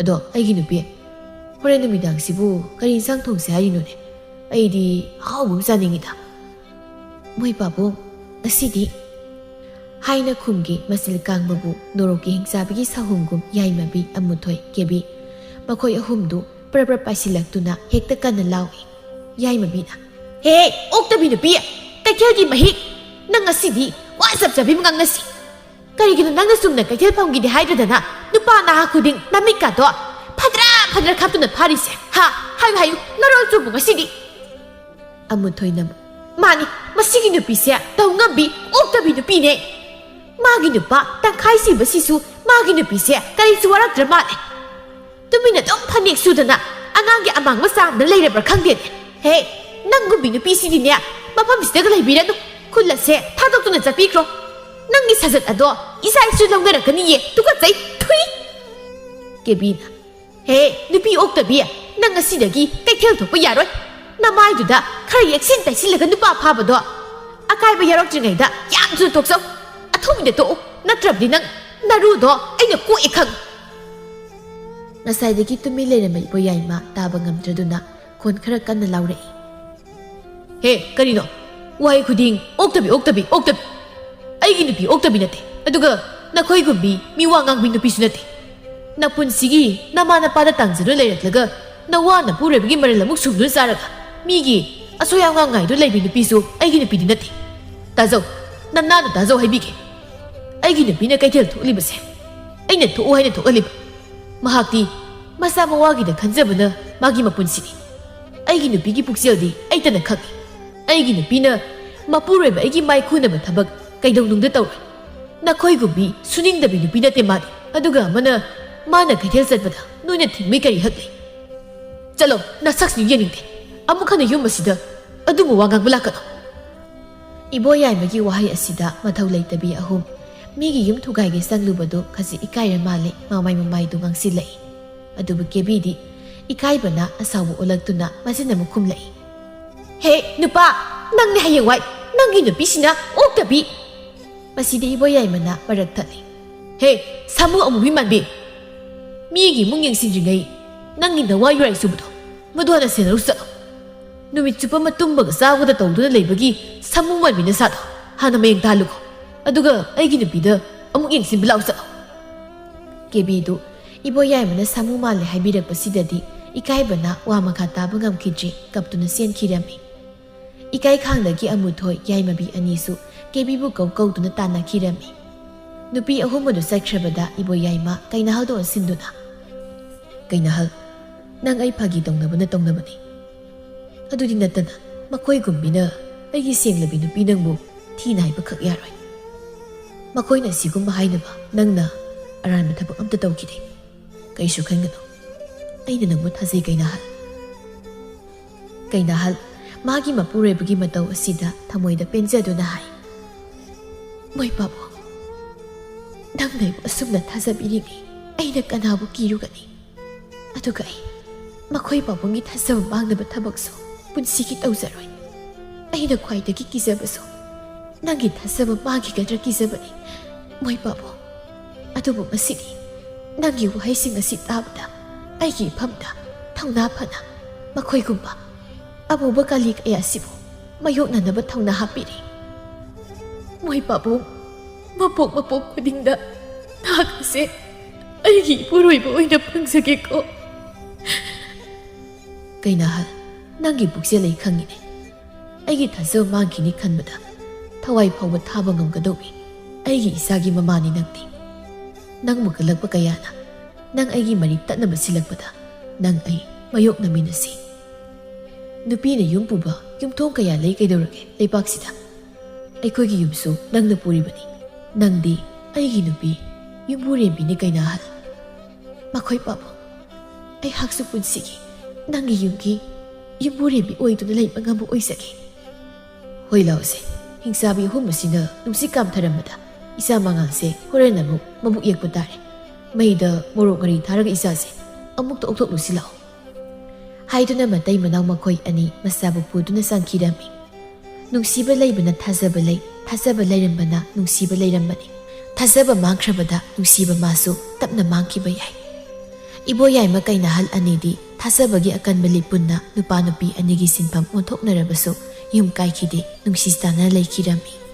ꯑꯗꯣ ꯑꯩꯒꯤ ꯅꯨꯄꯤ, ꯍꯣꯔꯦꯟ ꯅꯨꯃꯤꯗꯥꯡꯁꯤꯕꯨ ꯀꯔꯤ ꯏꯟꯁꯥꯡ ꯊꯣꯡꯁꯦ ꯍꯥꯏꯔꯤꯅꯣꯅꯦ? ꯑꯩꯗꯤ ꯑꯍꯥꯎꯕ ꯑꯃ ꯆꯥꯅꯤꯡꯉꯤꯗ꯫" "ꯃꯣꯏ ꯄꯥꯕꯨꯡ, ꯉꯁꯤꯗꯤ" ꯍꯥꯏꯅ ꯈꯨꯝꯒꯦ ꯃꯆꯤꯜ ꯀꯥꯡꯕꯕꯨ ꯅꯣꯔꯣꯛꯀꯤ ꯍꯤꯡꯆꯥꯕꯤꯒꯤ ꯁꯥꯍꯨꯝꯒꯨꯝ ꯌꯥꯏꯃꯕꯤ, ꯑꯃꯨꯊꯣꯏ, ꯀꯦꯕꯤ, ꯃꯈꯣꯏ ꯑꯍꯨꯝꯗꯨ ꯄ꯭ꯔꯞ ꯄ꯭ꯔꯞ ꯄꯥꯏꯁꯤꯜꯂꯛꯇꯨꯅ ꯍꯦꯛꯇ ꯀꯟꯅ ꯂꯥꯎꯏ꯫ ꯌꯥꯏꯃꯕꯤꯅ, "ꯍꯦ, ꯑꯣꯛꯇꯕꯤ ꯅꯨꯄꯤ! ꯀꯩꯊꯦꯜꯒꯤ ꯃꯍꯤꯛ! ꯅꯪ ꯉꯁꯤꯗꯤ ꯋꯥ ꯆꯞ ꯆꯞ ꯑꯃ ꯉꯥꯡꯅꯁꯤ꯫ ꯀꯔꯤꯒꯤꯅꯣ ꯅꯪꯅ ꯆꯨꯝꯅ ꯀꯩꯊꯦꯜ ꯐꯝꯒꯤꯗꯤ ꯍꯥꯏꯗ꯭ꯔꯗꯅ ꯅꯨꯄꯥ ꯅꯍꯥ ꯈꯨꯗꯤꯡ ꯅꯃꯤꯠꯀꯥꯗꯣ ꯐꯗ꯭ꯔꯥ ꯐꯗ꯭ꯔꯥ ꯈꯥꯞꯇꯨꯅ ꯐꯥꯔꯤꯁꯦ? ꯍꯥ? ꯍꯥꯏꯌꯨ, ꯍꯥꯏꯌꯨ, ꯅꯔꯣꯜ ꯆꯨꯝꯕ ꯉꯁꯤꯗꯤ?" ꯑꯃꯨꯊꯣꯏꯅ, "ꯃꯥꯅꯤ, ꯃꯁꯤꯒꯤ ꯅꯨꯄꯤꯁꯦ ꯇꯧ ꯉꯝꯕꯤ, ꯑꯣꯛꯇꯕꯤ ꯅꯨꯄꯤꯅꯦ꯫ ꯃꯥꯒꯤ ꯅꯨꯄꯥ ꯇꯪꯈꯥꯏ ꯁꯤꯕꯁꯤꯁꯨ ꯃꯥꯒꯤ ꯅꯨꯄꯤꯁꯦ ꯀꯔꯤꯁꯨ ꯋꯥꯔꯛꯇ꯭ꯔ ꯃꯥꯜꯂꯦ꯫ ꯇꯨꯃꯤꯟꯅ ꯑꯗꯨꯝ ꯐꯅꯦꯛ ꯁꯨꯗꯅ ꯑꯉꯥꯡꯒꯤ ꯑꯃꯥꯡꯕ ꯆꯥꯗꯅ ꯂꯩꯔꯕ꯭ꯔꯥ ꯈꯪꯗꯦꯅꯦ꯫ ꯍꯦ, ꯅꯪꯒꯨꯝꯕꯤ ꯅꯨꯄꯤꯁꯤꯗꯤꯅꯦ, ꯃꯐꯝꯁꯤꯗꯒ ꯂꯩꯕꯤꯔꯅꯨ꯫ ꯈꯨꯜ ꯑꯁꯦ ꯊꯥꯗꯣꯛꯇꯨꯅ ꯆꯠꯄꯤꯈ꯭ꯔꯣ꯫ ꯅꯪꯒꯤ ꯁꯥꯖꯠ ꯑꯗꯣ ꯏꯆꯥ ꯏꯁꯨ ꯂꯧꯅꯔꯛꯀꯅꯤꯌꯦ꯫ ꯇꯨꯀꯠꯆꯩ꯫ ꯊꯨꯏ!" ꯀꯦꯕꯤꯅ, "ꯍꯦ, ꯅꯨꯄꯤ ꯑꯣꯛꯇꯕꯤ, ꯅꯪ ꯉꯁꯤꯗꯒꯤ ꯀꯩꯊꯦꯜ ꯊꯣꯛꯄ ꯌꯥꯔꯣꯏ꯫ ꯅꯃꯥꯏꯗꯨꯗ ꯈꯔ ꯌꯦꯛꯁꯤꯟ ꯇꯩꯁꯤꯜꯂꯒ ꯅꯨꯄꯥ ꯐꯥꯕꯗꯣ ꯑꯀꯥꯏꯕ ꯌꯥꯎꯔꯛꯇ꯭ꯔꯤꯉꯩꯗ ꯌꯥꯝ ꯊꯨꯅ ꯇꯣꯛꯆꯧ꯫ ꯑꯊꯨꯕꯤꯗ ꯇꯣꯛꯎ, ꯅꯠꯇ꯭ꯔꯕꯗꯤ ꯅꯪ ꯅꯔꯨꯗꯣ ꯑꯩꯅ ꯀꯣꯛꯑꯦ ꯈꯪ꯫" ꯉꯁꯥꯏꯗꯒꯤ ꯇꯨꯃꯤꯟ ꯂꯩꯔꯝꯕ ꯏꯕꯣ ꯌꯥꯏꯃ ꯇꯥꯕ ꯉꯝꯗ꯭ꯔꯗꯨꯅ ꯈꯣꯟ ꯈꯔ ꯀꯟꯅ ꯂꯥꯎꯔꯛꯏ꯫ "ꯍꯦ, ꯀꯔꯤꯅꯣ? ꯋꯥꯍꯩ ꯈꯨꯗꯤꯡ ꯑꯣꯛꯇꯕꯤ, ꯑꯣꯛꯇꯕꯤ, ꯑꯣꯛꯇꯕꯤ꯫ ꯑꯩꯒꯤ ꯅꯨꯄꯤ ꯑꯣꯛꯇꯕꯤ ꯅꯠꯇꯦ꯫ ꯑꯗꯨꯒ ꯅꯈꯣꯏꯒꯨꯝꯕꯤ ꯃꯤ ꯋꯥ ꯉꯥꯡꯕꯤ ꯅꯨꯄꯤꯁꯨ ꯅꯠꯇꯦ꯫ ꯅꯄꯨꯟꯁꯤꯒꯤ ꯅꯃꯥ ꯅꯄꯥꯗ ꯇꯥꯡꯖꯗꯨꯅ ꯂꯩꯔꯛꯂꯒ ꯅꯋꯥ ꯅꯄꯨꯔꯣꯏꯕꯒꯤ ꯃꯔꯜ ꯑꯃꯨꯛ ꯁꯨꯝꯗꯨꯅ ꯆꯥꯔꯒ ꯃꯤꯒꯤ ꯑꯁꯣꯏ ꯑꯉꯥꯡ ꯉꯥꯏꯗꯨ ꯂꯩꯕꯤ ꯅꯨꯄꯤꯁꯨ ꯑꯩꯒꯤ ꯅꯨꯄꯤꯗꯤ ꯅꯠꯇꯦ꯫ ꯇꯥꯖꯧ, ꯅꯅꯥꯅ ꯇꯥꯖꯧ ꯍꯥꯏꯕꯤꯒꯦ꯫ ꯑꯩꯒꯤ ꯅꯨꯄꯤꯅ ꯀꯩꯊꯦꯜ ꯊꯣꯛꯂꯤꯕꯁꯦ ꯑꯩꯅ ꯊꯣꯛꯎ ꯍꯥꯏꯅ ꯊꯣꯛꯍꯜꯂꯤꯕ꯫ ꯃꯍꯥꯛꯇꯤ ꯃꯁꯥ ꯃꯋꯥꯒꯤꯗ ꯈꯟꯖꯕꯅ ꯃꯥꯒꯤ ꯃꯄꯨꯟꯁꯤꯅꯤ꯫ ꯑꯩꯒꯤ ꯅꯨꯄꯤꯒꯤ ꯄꯨꯛꯆꯦꯜꯗꯤ ꯑꯩꯇꯅ ꯈꯪꯏ꯫ ꯑꯩꯒꯤ ꯅꯨꯄꯤꯅ ꯃꯄꯨꯔꯣꯏꯕ ꯑꯩꯒꯤ ꯃꯥꯏ ꯈꯨꯅꯕ ꯊꯕꯛ ꯀꯩꯗꯧꯅꯨꯡꯗ ꯇꯧꯔꯣꯏ꯫ ꯅꯈꯣꯏꯒꯨꯝꯕꯤ ꯁꯨꯅꯤꯡꯗꯕꯤ ꯅꯨꯄꯤ ꯅꯠꯇꯦ ꯃꯥꯗꯤ꯫ ꯑꯗꯨꯒ ꯑꯃꯅ ꯃꯥꯅ ꯀꯩꯊꯦꯜ ꯆꯠꯄꯗ ꯅꯣꯏꯅ ꯊꯤꯡꯕꯩ ꯀꯔꯤ ꯍꯛ ꯂꯩ? ꯆꯠꯂꯣ, ꯅꯁꯛꯁꯤꯡ ꯌꯦꯡꯅꯤꯡꯗꯦ꯫ ꯑꯃꯨꯛ ꯍꯟꯅ ꯌꯨꯝ ꯑꯁꯤꯗ ꯑꯗꯨꯝꯕ ꯋꯥ ꯉꯥꯡꯕ ꯂꯥꯛꯀꯅꯨ꯫ ꯏꯕꯣ ꯌꯥꯏꯃꯒꯤ ꯋꯥꯍꯩ ꯑꯁꯤꯗ ꯃꯊꯧ ꯂꯩꯇꯕꯤ ꯑꯍꯨꯝ ꯃꯤꯒꯤ ꯌꯨꯝ ꯊꯨꯒꯥꯏꯒꯦ ꯆꯪꯂꯨꯕꯗꯨ ꯈꯖꯤꯛ ꯏꯀꯥꯏꯔ ꯃꯥꯜꯂꯦ꯫ ꯃꯃꯥꯏ ꯃꯃꯥꯏꯗꯨ ꯉꯥꯡꯁꯤꯜꯂꯛꯏ꯫ ꯑꯗꯨꯕꯨ ꯀꯦꯕꯤꯗꯤ ꯏꯀꯥꯏꯕꯅ ꯑꯁꯥꯎꯕ ꯑꯣꯜꯂꯛꯇꯨꯅ ꯃꯆꯤꯟ ꯑꯃꯨꯛ ꯈꯨꯝꯂꯛꯏ꯫ "ꯍꯦ ꯅꯨꯄꯥ, ꯅꯪꯅꯦ ꯍꯌꯦꯡꯋꯥꯏ ꯅꯪꯒꯤ ꯅꯨꯄꯤꯁꯤꯅ ꯑꯣꯛꯇꯕꯤ!" ꯃꯁꯤꯗ ꯏꯕꯣ ꯌꯥꯏꯃꯅ ꯃꯔꯛ ꯊꯠꯂꯤ꯫ "ꯍꯦ ꯁꯥꯃꯨ ꯑꯃꯨꯕꯤ ꯃꯥꯟꯕꯤ, ꯃꯤꯒꯤ ꯏꯃꯨꯡ ꯌꯦꯡꯁꯤꯟꯗ꯭ꯔꯤꯉꯩ ꯅꯪꯒꯤ ꯅꯋꯥ ꯌꯨꯔꯥꯏ ꯁꯨꯕꯗꯣ ꯃꯗꯨ ꯍꯥꯟꯅ ꯁꯦꯟꯅꯔꯨ ꯆꯠꯂꯣ꯫ ꯅꯨꯃꯤꯠ ꯆꯨꯞꯄ ꯑꯃ ꯇꯨꯝꯕꯒ ꯆꯥꯕꯒꯗ ꯇꯧꯗꯨꯅ ꯂꯩꯕꯒꯤ ꯁꯥꯃꯨ ꯃꯥꯟꯕꯤ ꯅꯁꯥꯗꯣ ꯍꯥꯟꯅ ꯃꯌꯦꯡ ꯇꯥꯍꯜꯂꯨꯀꯣ꯫ ꯑꯗꯨꯒ ꯑꯩꯒꯤ ꯅꯨꯄꯤꯗ ꯑꯃꯨꯛ ꯌꯦꯡꯁꯤꯟꯕ ꯂꯥꯛꯎ ꯆꯠꯂꯣ꯫" ꯀꯦꯕꯤꯗꯨ ꯏꯕꯣ ꯌꯥꯏꯃꯅ ꯁꯥꯃꯨ ꯃꯥꯜꯂꯦ ꯍꯥꯏꯕꯤꯔꯛꯄꯁꯤꯗꯗꯤ ꯏꯀꯥꯏꯕꯅ ꯋꯥ ꯃꯈꯥ ꯇꯥꯕ ꯉꯝꯈꯤꯗ꯭ꯔꯤ, ꯀꯞꯇꯨꯅ ꯆꯦꯟꯈꯤꯔꯝꯃꯤ꯫ ꯏꯀꯥꯏ ꯈꯥꯡꯗꯒꯤ ꯑꯃꯨꯊꯣꯏ ꯌꯥꯏꯃꯕꯤ ꯑꯅꯤꯁꯨ ꯀꯦꯕꯤꯕꯨ ꯀꯧ ꯀꯧꯗꯨꯅ ꯇꯥꯟꯅꯈꯤꯔꯝꯃꯤ꯫ ꯅꯨꯄꯤ ꯑꯍꯨꯝ ꯑꯗꯨ ꯆꯠꯈ꯭ꯔꯕꯗ ꯏꯕꯣ ꯌꯥꯏꯃ ꯀꯩꯅꯥꯍꯜꯗꯨ ꯑꯣꯟꯁꯤꯟꯗꯨꯅ, "ꯀꯩꯅꯥꯍꯜ, ꯅꯪ ꯑꯩ ꯐꯥꯒꯤ ꯇꯧꯅꯕꯅ ꯇꯧꯅꯕꯅꯤ꯫ ꯑꯗꯨꯗꯤ ꯅꯠꯇꯅ ꯃꯈꯣꯏꯒꯨꯝꯕꯤꯅ ꯑꯩꯒꯤ ꯁꯦꯡꯂꯕꯤ ꯅꯨꯄꯤ ꯅꯪꯕꯨ ꯊꯤꯅ ꯍꯥꯏꯕꯈꯛ ꯌꯥꯔꯣꯏ꯫ ꯃꯈꯣꯏꯅ ꯑꯁꯤꯒꯨꯝꯕ ꯍꯥꯏꯅꯕ ꯅꯪꯅ ꯑꯔꯥꯟꯕ ꯊꯕꯛ ꯑꯝꯇ ꯇꯧꯈꯤꯗꯦ꯫ ꯀꯩꯁꯨ ꯈꯟꯒꯅꯨ꯫ ꯑꯩꯅ ꯅꯪꯕꯨ ꯊꯥꯖꯩ ꯀꯩꯅꯥꯍꯜ꯫" ꯀꯩꯅꯥꯍꯜ ꯃꯥꯒꯤ ꯃꯄꯨꯔꯣꯏꯕꯒꯤ ꯃꯇꯧ ꯑꯁꯤꯗ ꯊꯃꯣꯏꯗ ꯄꯦꯟꯖꯗꯨꯅ ꯍꯥꯏ, "ꯃꯣꯏ ꯄꯥꯕꯨꯡ, ꯅꯪꯅ ꯑꯩꯕꯨ ꯑꯁꯨꯝꯅ ꯊꯥꯖꯕꯤꯔꯤꯉꯩ ꯑꯩꯅ ꯀꯅꯥꯕꯨ ꯀꯤꯔꯨꯒꯅꯤ? ꯑꯗꯨꯒ ꯑꯩ ꯃꯈꯣꯏ ꯄꯥꯕꯨꯡꯒꯤ ꯊꯥꯖꯕ ꯃꯥꯡꯅꯕ ꯊꯕꯛꯁꯨ ꯄꯨꯟꯁꯤꯒꯤ ꯇꯧꯖꯔꯣꯏ꯫ ꯑꯩꯅ ꯈ꯭ꯋꯥꯏꯗꯒꯤ ꯀꯤꯖꯕꯁꯨ ꯅꯪꯒꯤ ꯊꯥꯖꯕ ꯃꯥꯡꯈꯤꯒꯗ꯭ꯔꯥ ꯀꯤꯖꯕꯅꯤ, ꯃꯣꯏ ꯄꯥꯕꯨꯡ꯫ ꯑꯗꯨꯕꯨ ꯉꯁꯤꯗꯤ ꯅꯪꯒꯤ ꯋꯥꯍꯩꯁꯤꯡ ꯑꯁꯤ ꯇꯥꯕꯗ ꯑꯩꯒꯤ ꯏꯐꯝꯗ ꯊꯧꯅꯥ ꯐꯅ ꯃꯈꯣꯏꯒꯨꯝꯕ ꯑꯃꯨꯕ ꯀꯥꯂꯤ ꯀꯌꯥꯁꯤꯕꯨ ꯃꯥꯌꯣꯛꯅꯅꯕ ꯊꯧꯅꯥ ꯍꯥꯞꯄꯤꯔꯤ꯫ ꯃꯣꯏ ꯄꯥꯕꯨꯡ, ꯃꯄꯣꯛ ꯃꯄꯣꯛ ꯈꯨꯗꯤꯡꯗ ꯅꯍꯥꯛ ꯑꯁꯦ ꯑꯩꯒꯤ ꯏꯄꯨꯔꯣꯏꯕ ꯑꯣꯏꯅ ꯐꯪꯖꯒꯦꯀꯣ꯫" ꯀꯩꯅꯥꯍꯜ, ꯅꯪꯒꯤ ꯄꯨꯛꯆꯦꯜ ꯑꯩ ꯈꯪꯉꯤꯅꯦ꯫ ꯑꯩꯒꯤ ꯊꯥꯖꯕ ꯃꯥꯡꯈꯤꯅꯤ ꯈꯟꯕꯗ ꯊꯋꯥꯏ ꯐꯥꯎꯕ ꯊꯥꯕ ꯉꯝꯒꯗꯧꯕꯤ ꯑꯩꯒꯤ ꯏꯆꯥꯒꯤ ꯃꯃꯥꯅꯤ ꯅꯪꯗꯤ꯫ ꯅꯪꯕꯨ ꯀꯜꯂꯛꯄ ꯀꯌꯥꯅ ꯅꯪ ꯑꯩꯒꯤ ꯃꯔꯤ ꯇꯠꯅꯕ ꯁꯤꯜꯂꯛꯄꯗ ꯅꯪ ꯑꯩ ꯃꯥꯌꯣꯛꯅꯃꯤꯟꯅꯁꯤ꯫ ꯅꯨꯄꯤꯅ ꯌꯨꯝ ꯄꯨꯕ ꯌꯨꯝꯊꯣꯡ ꯀꯌꯥ ꯂꯩ ꯀꯩꯗꯧꯔꯒꯦ ꯂꯩꯕꯥꯛꯁꯤꯗ? ꯑꯩꯈꯣꯏꯒꯤ ꯌꯨꯝꯁꯨ ꯅꯪꯅ ꯄꯨꯔꯤꯕꯅꯤ꯫ ꯅꯪꯗꯤ ꯑꯩꯒꯤ ꯅꯨꯄꯤ ꯌꯨꯝꯕꯨꯔꯦꯝꯕꯤꯅꯤ ꯀꯩꯅꯥꯍꯜ꯫ ꯃꯈꯣꯏ ꯄꯥꯕꯨꯡ, ꯑꯩꯍꯥꯛꯁꯨ ꯄꯨꯟꯁꯤꯒꯤ ꯅꯪꯒꯤ ꯌꯨꯝꯒꯤ ꯌꯨꯝꯕꯨꯔꯦꯝꯕꯤ ꯑꯣꯏꯗꯨꯅ ꯂꯩꯕ ꯉꯝꯕ ꯑꯣꯏꯖꯒꯦ꯫ ꯍꯣꯏ ꯂꯥꯎꯁꯦ, ꯍꯤꯡꯆꯥꯕꯤ ꯑꯍꯨꯝ ꯑꯁꯤꯅ ꯅꯨꯡꯁꯤꯠ ꯀꯥꯝꯊꯔꯝꯕꯗ ꯏꯆꯥ ꯃꯉꯥꯜꯁꯦ ꯍꯣꯔꯦꯟ ꯑꯃꯨꯛ ꯃꯕꯨꯛ ꯌꯦꯛꯄ ꯇꯥꯔꯦ꯫ ꯃꯩꯗ ꯃꯣꯔꯣꯛ ꯉꯥꯔꯤ ꯊꯥꯔꯒ ꯏꯆꯥꯁꯦ ꯑꯃꯨꯛꯇ ꯑꯣꯛꯊꯣꯛꯂꯨꯁꯤ ꯂꯥꯛꯑꯣ꯫ ꯍꯥꯏꯗꯨꯅ ꯃꯇꯩ ꯃꯅꯥꯎ ꯃꯈꯣꯏ ꯑꯅꯤ ꯃꯆꯥꯕꯨ ꯄꯨꯗꯨꯅ ꯆꯪꯈꯤꯔꯝꯃꯤ꯫ ꯅꯨꯡꯁꯤꯕ ꯂꯩꯕꯅ ꯊꯥꯖꯕ ꯂꯩ, ꯊꯥꯖꯕ ꯂꯩꯔꯝꯕꯅ ꯅꯨꯡꯁꯤꯕ ꯂꯩꯔꯝꯕꯅꯤ꯫ ꯊꯥꯖꯕ ꯃꯥꯡꯈ꯭ꯔꯕꯗ ꯅꯨꯡꯁꯤꯕ ꯃꯥꯁꯨ ꯇꯞꯅ ꯃꯥꯡꯈꯤꯕ ꯌꯥꯏ꯫ ꯏꯕꯣꯌꯥꯏꯃ ꯀꯩꯅꯥꯍꯜ ꯑꯅꯤꯗꯤ ꯊꯥꯖꯕꯒꯤ ꯑꯀꯟꯕ ꯂꯤꯛ ꯄꯨꯟꯅ ꯅꯨꯄꯥ ꯅꯨꯄꯤ ꯑꯅꯤꯒꯤ ꯁꯤꯟꯐꯝ ꯑꯣꯟꯊꯣꯛꯅꯔꯕꯁꯨ ꯌꯨꯝ ꯀꯥꯏꯈꯤꯗꯦ, ꯅꯨꯡꯁꯤ ꯆꯥꯟꯅꯅ ꯂꯩꯈꯤꯔꯝꯃꯤ꯫